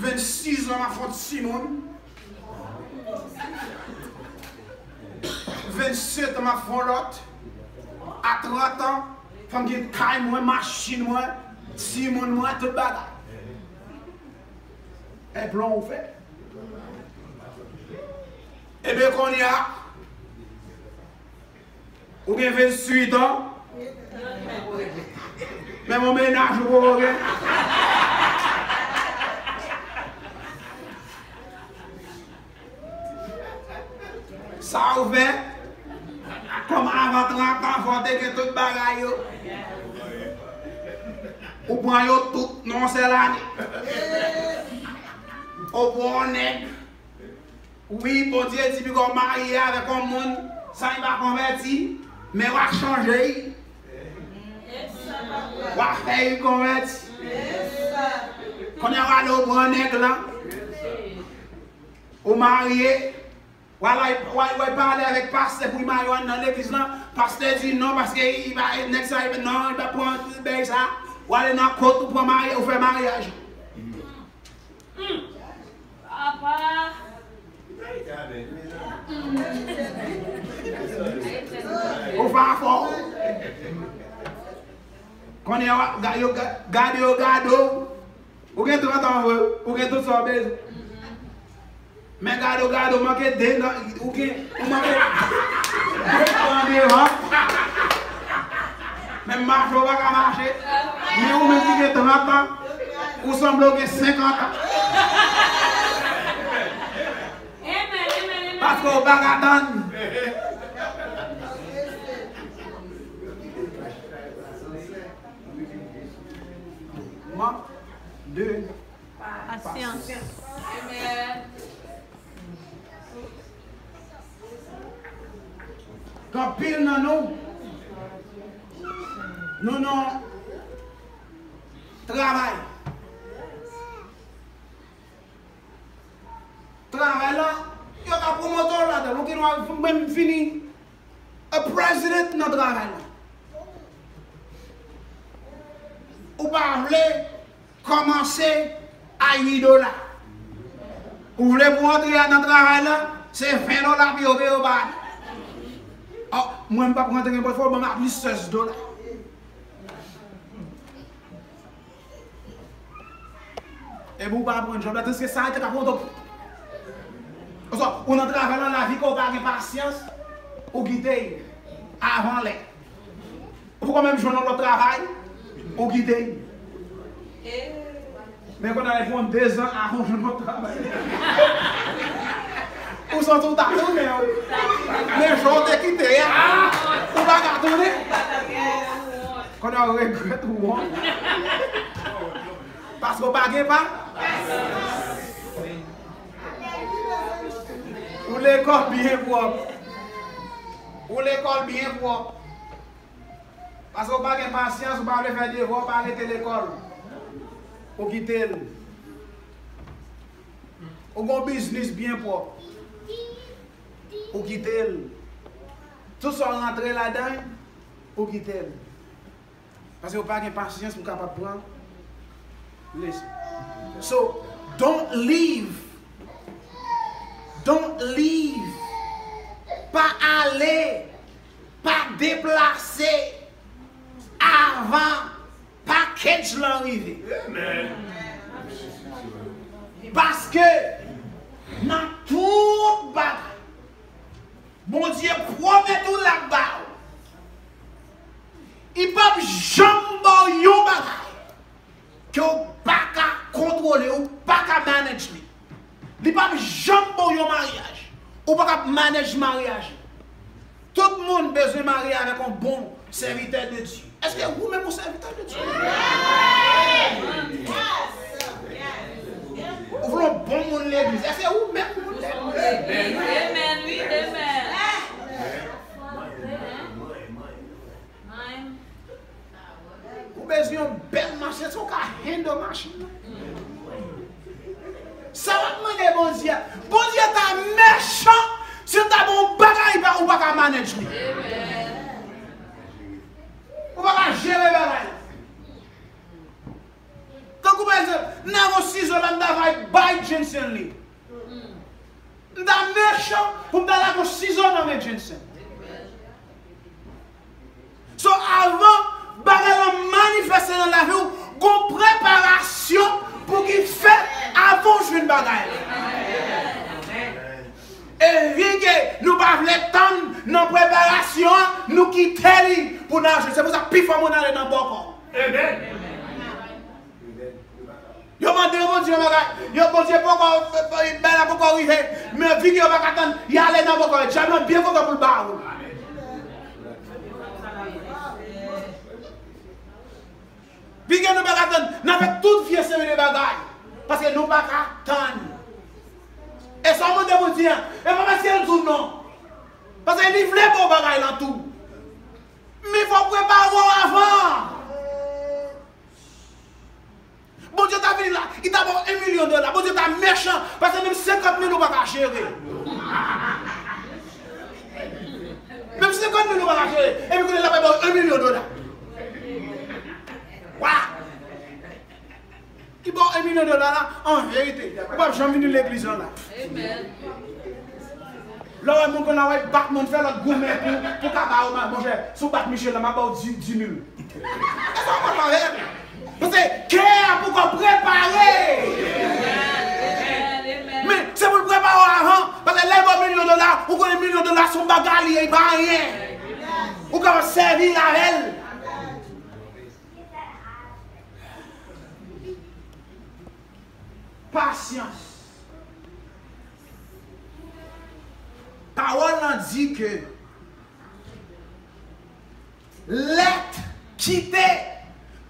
Vennsis an, m ap fè yon timoun. Vennset an, m ap fè yon lòt. A trant an, fò m gen kay mwen, machin mwen, timoun mwen, tout bagay. E plan ou fè. Ebyen, kounye a, ou gen venntuit an, menm yon mennaj ou poko gen. Sa ou fè, kòm avan trant an, fò w te gen tout bagay yo. Ou pran yo tout nan yon sèl ane. Ou pran yon nèg. Wi, Bondye di piga w marye avèk yon moun san li pa konvèti, men w ap chanje. W ap fè yu konvèti. Kounye a w ale w pran nèg lan. Ou marye. W al, w al, w al pale avèk pastè pou l marye w nan legliz lan. Pastè di non, paske li pa, nèg sa, li, non, li pa pran bèy sa. W ale nan kot ou pran marye, ou fè maryaj. Papa. Ou fè afè w. Kounye a, yo ga-, gade yo gade w. Ou gen trant an vre, ou gen tout sa w bezwen. Men gade w, gade w manke de nan, ou gen, ou manke de dan devan. Menm mache w pa ka mache. Men ou menm ki gen trant an, ou sanble w gen senkant an. Paske w pa ka tann. Mank de Pasyans. Gen anpil nan nou, nou nan travay. Travay la, yo ka pwomote w ladan l. Ou gen dwa menm vini a president nan travay la. Ou pa vle kòmanse a uit dola. Ou vle pou antre a nan travay la, se ven dola pou yo peye w pa ale. Ò, mwen m p ap rantre nan pòtfòy, ban m aplis sèz dola. Epi ou pa pran djòb la, tandiske sa a te ka pran w. Oswa, ou nan travay lan, lavi ke w pa gen pasyans, ou kite l avan lè. Ou poko menm jwenn yon lòt travay, ou kite l. Men kounye a, li pran dezan avan w jwenn yon travay. Ou santi w ta tounen, wi. Men jan w te kite a, ou pa ka tounen. Kounye a, w regrèt ou wont. Paske w pa gen pa. Ou lekòl byen pwòp. Ou lekòl byen pwòp. Paske w pa gen pasyans, ou pa vle fè devwa, w pa rete lekòl. Ou kite l. Ou gen yon biznis byen pwòp. Ou kite l. Tout sa w rantre ladan l, ou kite l. Paske w pa gen pasyans pou w kapab pran leson. So, don't leave. Don't leave. Pa ale. Pa deplase avan package lan rive. Paske nan tout bagay, Bondye pwomèt ou l ap ba ou. Li p ap janm ba w yon bagay ke w pa ka kontwole, ou pa ka manage li. Li p ap janm ba w yon maryaj. Ou pa ka manage maryaj. Tout moun bezwen marye avèk yon bon sèvitè de Dye. Èske ou menm ou sèvitè de Dye? Ou vle yon bon moun legliz. Èske ou menm ou moun legliz? Amen, wi, amen. Ou bezwen yon bèl machin, èske ou ka handle machin nan? Sa w ap mande Bondye a? Bondye ta mechan si l ta ba w yon bagay ou pa ka manage li. Ou pa ka jere bagay la. Tankou pa egzanp, m ta gen yon sizo la, m ta va bay Jensen li. M ta mechan pou m ta lage yon sizo nan men Jensen. So, avan bagay lan manifeste nan lavi w, gon preparasyon pou ki fèt avan w jwenn bagay la. E vi ke nou pa vle tann nan preparasyon an, nou kite li pou n al jwenn. Se pou sa pifò moun ale nan bòkò. Yo mande Bondye yon bagay, yo Bondye poko, bagay la poko rive, men vi ke yo pa ka tann, y ale nan bòkò, dyab lan byen kontan pou l ba ou. Vi ke nou pa ka tann, n a fè tout vye seri de bagay, paske nou pa ka tann. E sa w mande Bondye a, e pa paske l di w non, paske li vle ba w bagay lan tou. Men fò w prepare w avan. Li ta ba w yon milyon dola. Bondye ta mechan, paske menm senkant mil ou pa ka jere. Menm senkant mil ou pa ka jere. Epi kounye a l ap ba w yon milyon dola. Wa! Li ba w yon milyon dola la, an verite, ou p ap janm vin legliz lan la. Lè w wè moun konn la, w ap bat moun, fè lòt goumen pou, pou ka ba w, monchè, si w bat Michel la, m ap ba w dis, dis mil. Èske w konprann avè m? Paske kè a poko prepare. Men, se pou l prepare w avan. Paske lè l ba w milyon dola, ou konnen milyon dola se yon bagay li ye, li pa anyen. Ou kapab sèvi l avè l. Pasyans. Pawòl lan di ke let, kite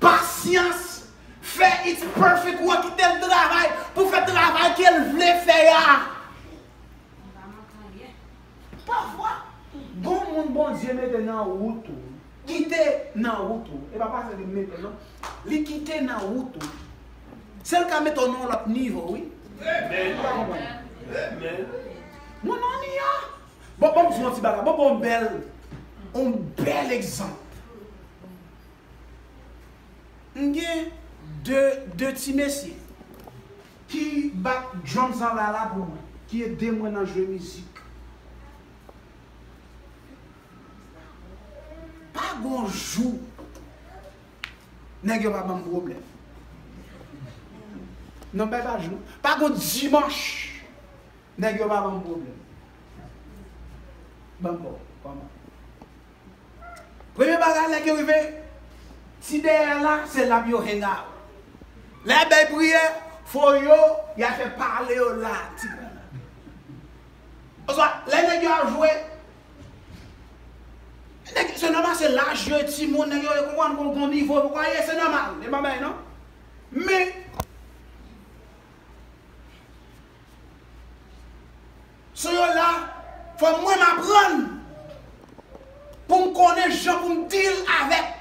pasyans fè its perfect work, kite l travay pou fè travay ke l vle fè a. Pafwa, gon moun Bondye mete nan wout ou, kite nan wout ou. E pa pase li mete non. Li kite nan wout ou. Se l ka mete w nan yon lòt nivo, wi. Ou pa konprann? Non, non, li a. Bon, bon, m di yon ti bagay. Bon, bon, bèl, yon bèl egzanp. M gen de, de ti mesye ki bat drums an la la pou mwen, ki ede mwen nan jwe mizik. Pa gon jou nèg yo pa ban m pwoblèm. Non, bay pa jou. Pa gon dimanch nèg yo pa ban m pwoblèm. Ban m ba w, kòman? Premye bagay, lè ke rive, ti dèyè la, se la pou yo hang out. Lè bay priyè, fo yo, y a fè pale yo la, ti bagay la. Oswa, lè nèg yo ap jwe, nèg, se nòmal, se laj yo, timoun, nèg yo, yo konprann gon, gon nivo, poko ye, se nòmal, e pa bagay non. Men, sou yo la, fò mwen m aprann pou m konnen jan pou m deal avèk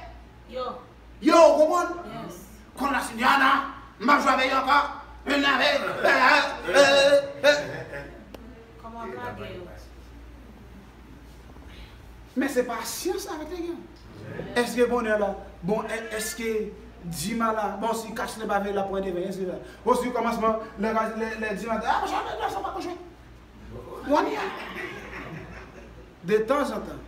yo. Yo, ou konprann? Yes. Konn la Siniana, m ap jwe avè yo ankò. Men avè, eh, eh, eh. Kòman w ap lage yo? Men se pasyans avèk nèg yo. Èske bonè la, bon, è-, èske dim la, bon, si kach la pa vle la pran devan, èske la, bon, si kòmansman, lè, lè, lè dim la, ah, monchè, lè sa pa konjwe. Wani a. De tanzantan.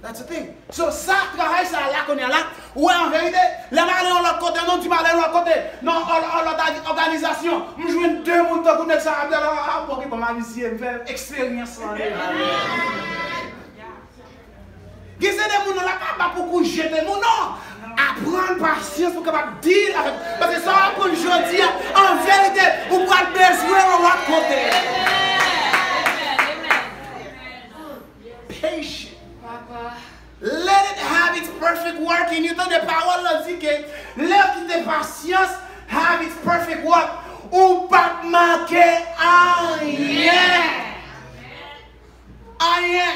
That's the thing. So, sa, travay sa la, kounye a la, ou wè, an verite, lè m ale yon lòt kote, non, di m ale yon lòt kote, non, yon, yon lòt a-, òganizasyon, m jwenn de moun tankou nèg sa, Abdallah, ah, bon, ki bon, m ap eseye, m fè eksperyans lan deja. Gen se de moun, non, la pa ba pou kou jete moun, non. Aprann pasyans pou kapab deal avèk. Paske sa w aprann jodi a, an verite, ou pral bezwen yon lòt kote. Patient. Let it have its perfect work in you. Tande pawòl la di ke lè w kite pasyans have its perfect work, ou p ap manke anyen. Anyen.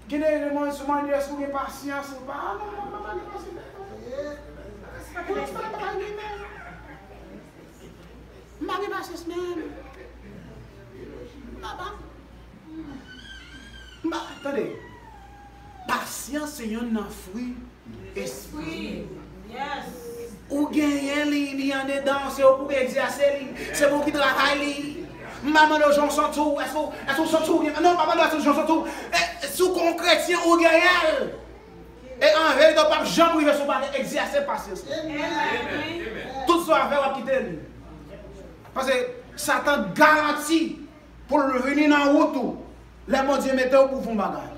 Gen de eleman sou mande èske ou gen pasyans ou pa. Ah, non, non, non, non, gen pasyans. Pou lenstan, m pa gen, men. M pa gen pasyans, men. M pa, m pa, tande. Pasyans se yonn nan fwi Espri. Ou genyen li, li andedan, se ou pou egzèse li, se pou ki travay li. M pa mande w jan w santi w, èske w, èske w santi w byen? Non, m pa mande w èske jan w santi w. E, si w kon kretyen, ou genyen l. E an verite, w p ap janm rive si w pa te egzèse pasyans. Tout sa w ap fè, w ap kite li. Paske Satan garanti pou l vini nan wout ou lè Bondye mete w pou fè yon bagay.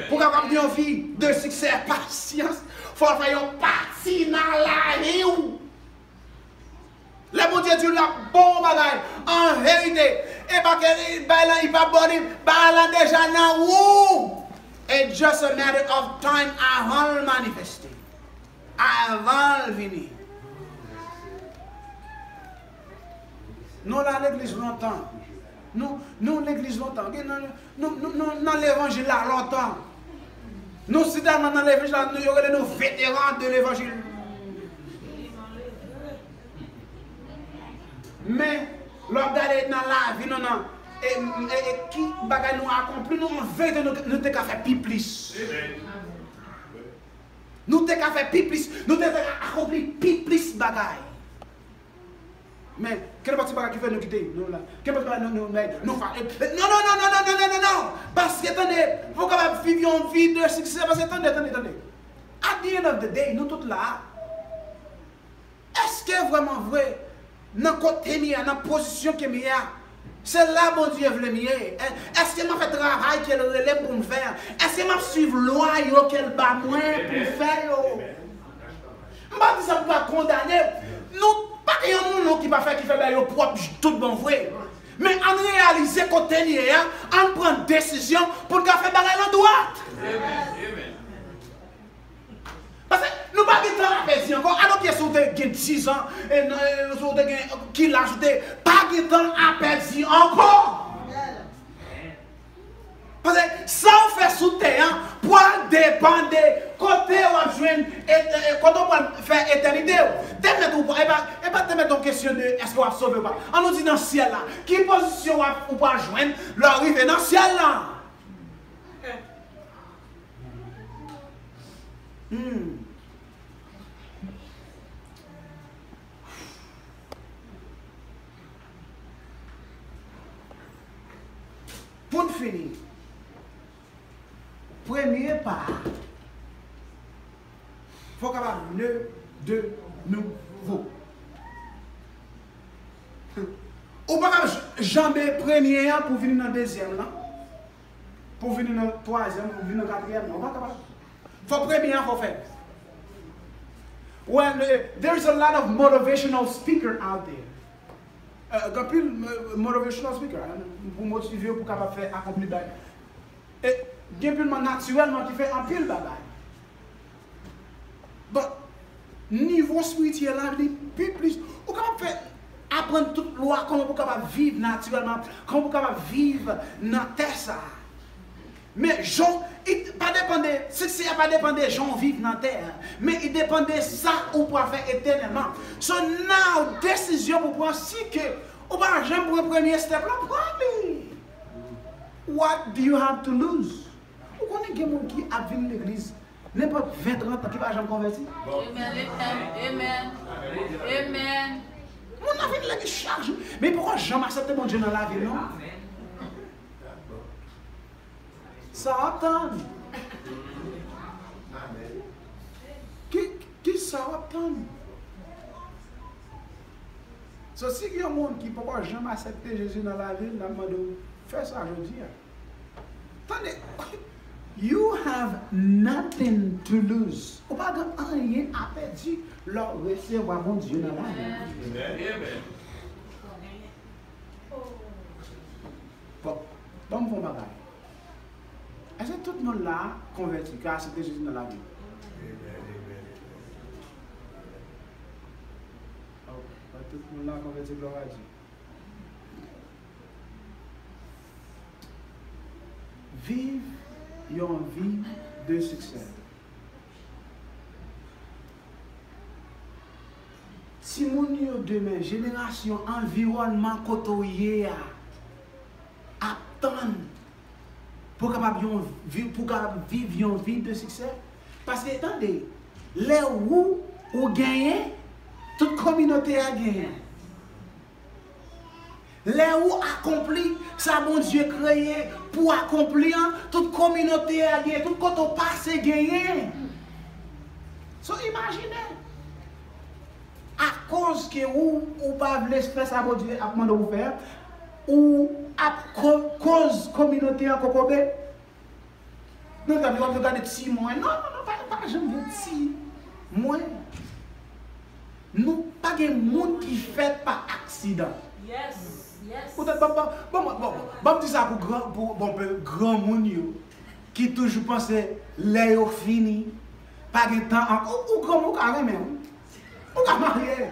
Pou w kapab gen yon vi de siksè, pasyans, fò w fè yon pati nan lavi w. Lè Bondye di w l ap ba w yon bagay, an verite, e pa ke bagay lan li p ap ba w li, bagay lan deja nan ou. It's just a matter of time avan l manifeste. Avan l vini. Nou la legliz lontan. Nou, nou legliz lontan. Gen nan, nou, nou, nou nan levanjil la lontan. Nou sitèlman nan levanjil la, nou, yo rele nou veteran de levanjil. Men, lè w ap gade nan lavi nou, nan, e, e, e ki bagay nou akonpli, nou, an verite, nou, nou te ka fè pi plis. Nou te ka fè pi plis. Nou te ka akonpli pi plis bagay. Men, gen anpil ti bagay ki fè nou kite, nou la. Gen anpil ti bagay nou, nou, nou, nou fa-, non, non, non. Paske, tande, pou w kapab viv yon vi de siksè, paske, tande, tande, tande. At the end of the day, nou tout la. Èske vrèman vre, nan kote m ye a, nan pozisyon ke m ye a, se la Bondye vle m ye? È-, èske m ap fè travay ke l rele m pou m fè a? Èske m ap swiv lwa yo ke l ba mwen pou m fè yo? M pa di sa pou pa kondane w. Nou pa gen yon moun ki pa fè, ki fè bagay yo pwòp j-, tout bon vre. Men ann reyalize kote n ye a, ann pran desizyon pou n ka fè bagay lan dwat. Paske nou pa gen tan a pèdi ankò. Alò, pyès ou te gen diz an, e, e, si w te gen, ki laj ou te, pa gen tan a pèdi ankò. Paske sa w fè sou tè an pral depann de kote w ap jwenn, e, e, kote w pral fè etènite w. Te mèt ou pa, e pa, e pa te mèt yon kesyon de èske w ap sove ou pa. An nou di nan syèl la. Ki pozisyon w ap, ou pral jwenn lè w rive nan syèl la? Hmm. Pou n fini, premye pa a, fò w kapab ne de nouvo. Ou pa ka j-, janbe premye an pou vini nan dezyèm lan. Pou vini nan twazyèm, pou vini nan katriyèm, non, ou pa kapab. Fò premye an, fò fè. Well, eh, there's a lot of motivational speaker out there. Eh, gen anpil, eh, motivational speaker, eh, pou motive w, pou kapab fè akonpli bagay. E gen anpil moun natirèlman ki fè anpil bagay. But, nivo espirityèl la, li pi plis. Ou kapab fè, aprann tout lwa, kòman pou kapab viv natirèlman, kòman pou kapab viv nan tè sa a. Men jan, i pa depann de, siksè a pa depann de jan w viv nan tè a, men i depann de sa ou pral fè etènèlman. So now, desizyon pou pran, si ke ou pa janm pran premye step la, pran li. What do you have to lose? Ou konnen gen moun ki ap vin legliz nenpòt ven, trant an ki pa janm konvèti? Amen, amen, amen, amen. Moun nan vin legliz chak jou, men li poko janm aksepte Bondye nan lavi l, non. Sa w ap tann? Ki, ki sa w ap tann? So, si gen yon moun ki poko janm aksepte Jezi nan lavi l, n ap mande w fè sa jodi a. Tande, you have nothing to lose. Ou pa gen anyen a pèdi lè w resevwa Bondye nan lavi w. Amen. Bon, ban m fè yon bagay. Èske tout moun la konvèti, ki aksepte Jezi nan lavi yo? Oh, pa tout moun la konvèti, glwa a Dye. Viv yon vi de siksè. Timoun yo demen, jenerasyon, anviwònman kote w ye a, ap tann pou kapab yon vi, pou kapab viv yon vi de siksè. Paske, tande, lè ou, ou genyen, tout kominote a genyen. Lè ou akonpli sa Bondye kreye pou akonpli an, tout kominote a genyen, tout kote w pase genyen. So, imajine, akoz ke ou, ou pa vle fè sa Bondye ap mande w fè a, ou ap ko-, koz kominote an kokobe. Nou gade, w ap gade ti mwen. Non, non, non, pa, pa janm gen ti mwen. Nou pa gen moun ki fèt pa aksidan. Yes, yes. Poutèt, bon, bon, bon, bon, bon, bon, m di sa pou gran, pou, bon, pou granmoun yo, ki toujou panse lè yo fini, pa gen tan ankò. Ou, ou granmoun, ou ka renmen, wi. Ou ka marye.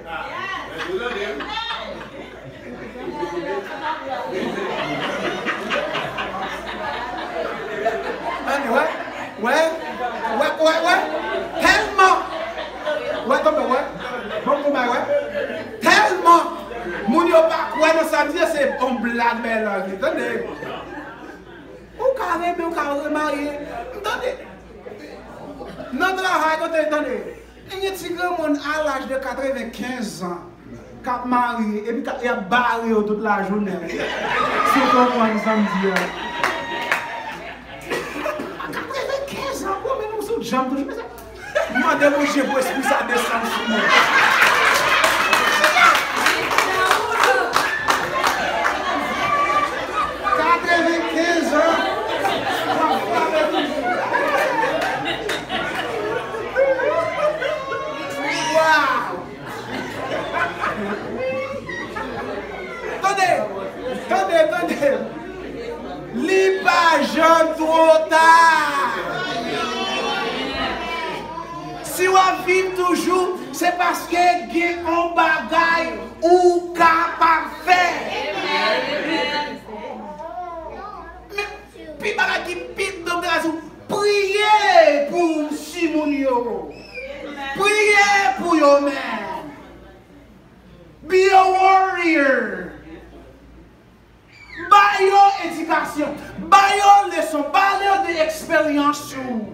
Anyway, wè, On blag bèl la, tande. Ou ka renmen, ou ka remarye. Tande. Nan travay kote, tande. Gen ti granmoun a laj de katrevenkenz an k ap marye epi k ap, y ap bare yo tout lajounen. Si w konprann sa m di a. Katrevenkenz an, bro, men nou sou djanm toujou. Mande Bondye pou espri sa desann sou mwen. Katrevenkenz an, w ap frape toujou. Waw! Tande, tande, tande. Li pa janm twò ta. Si w ap viv toujou, se paske gen yon bagay ou kapab fè. Men, pi bagay ki pi dòm te ka di w, priye pou timoun yo. Priye pou yo, men. Be a warrior. Ba yo edikasyon, ba yo leson, pale yo de eksperyans ou.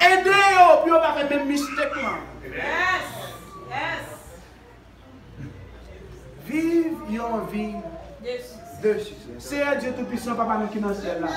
Ede yo pou yo pa fè menm mistake lan. Viv yon vi de siksè. Seyè Dye Toupisan, Papa nou ki nan syèl la.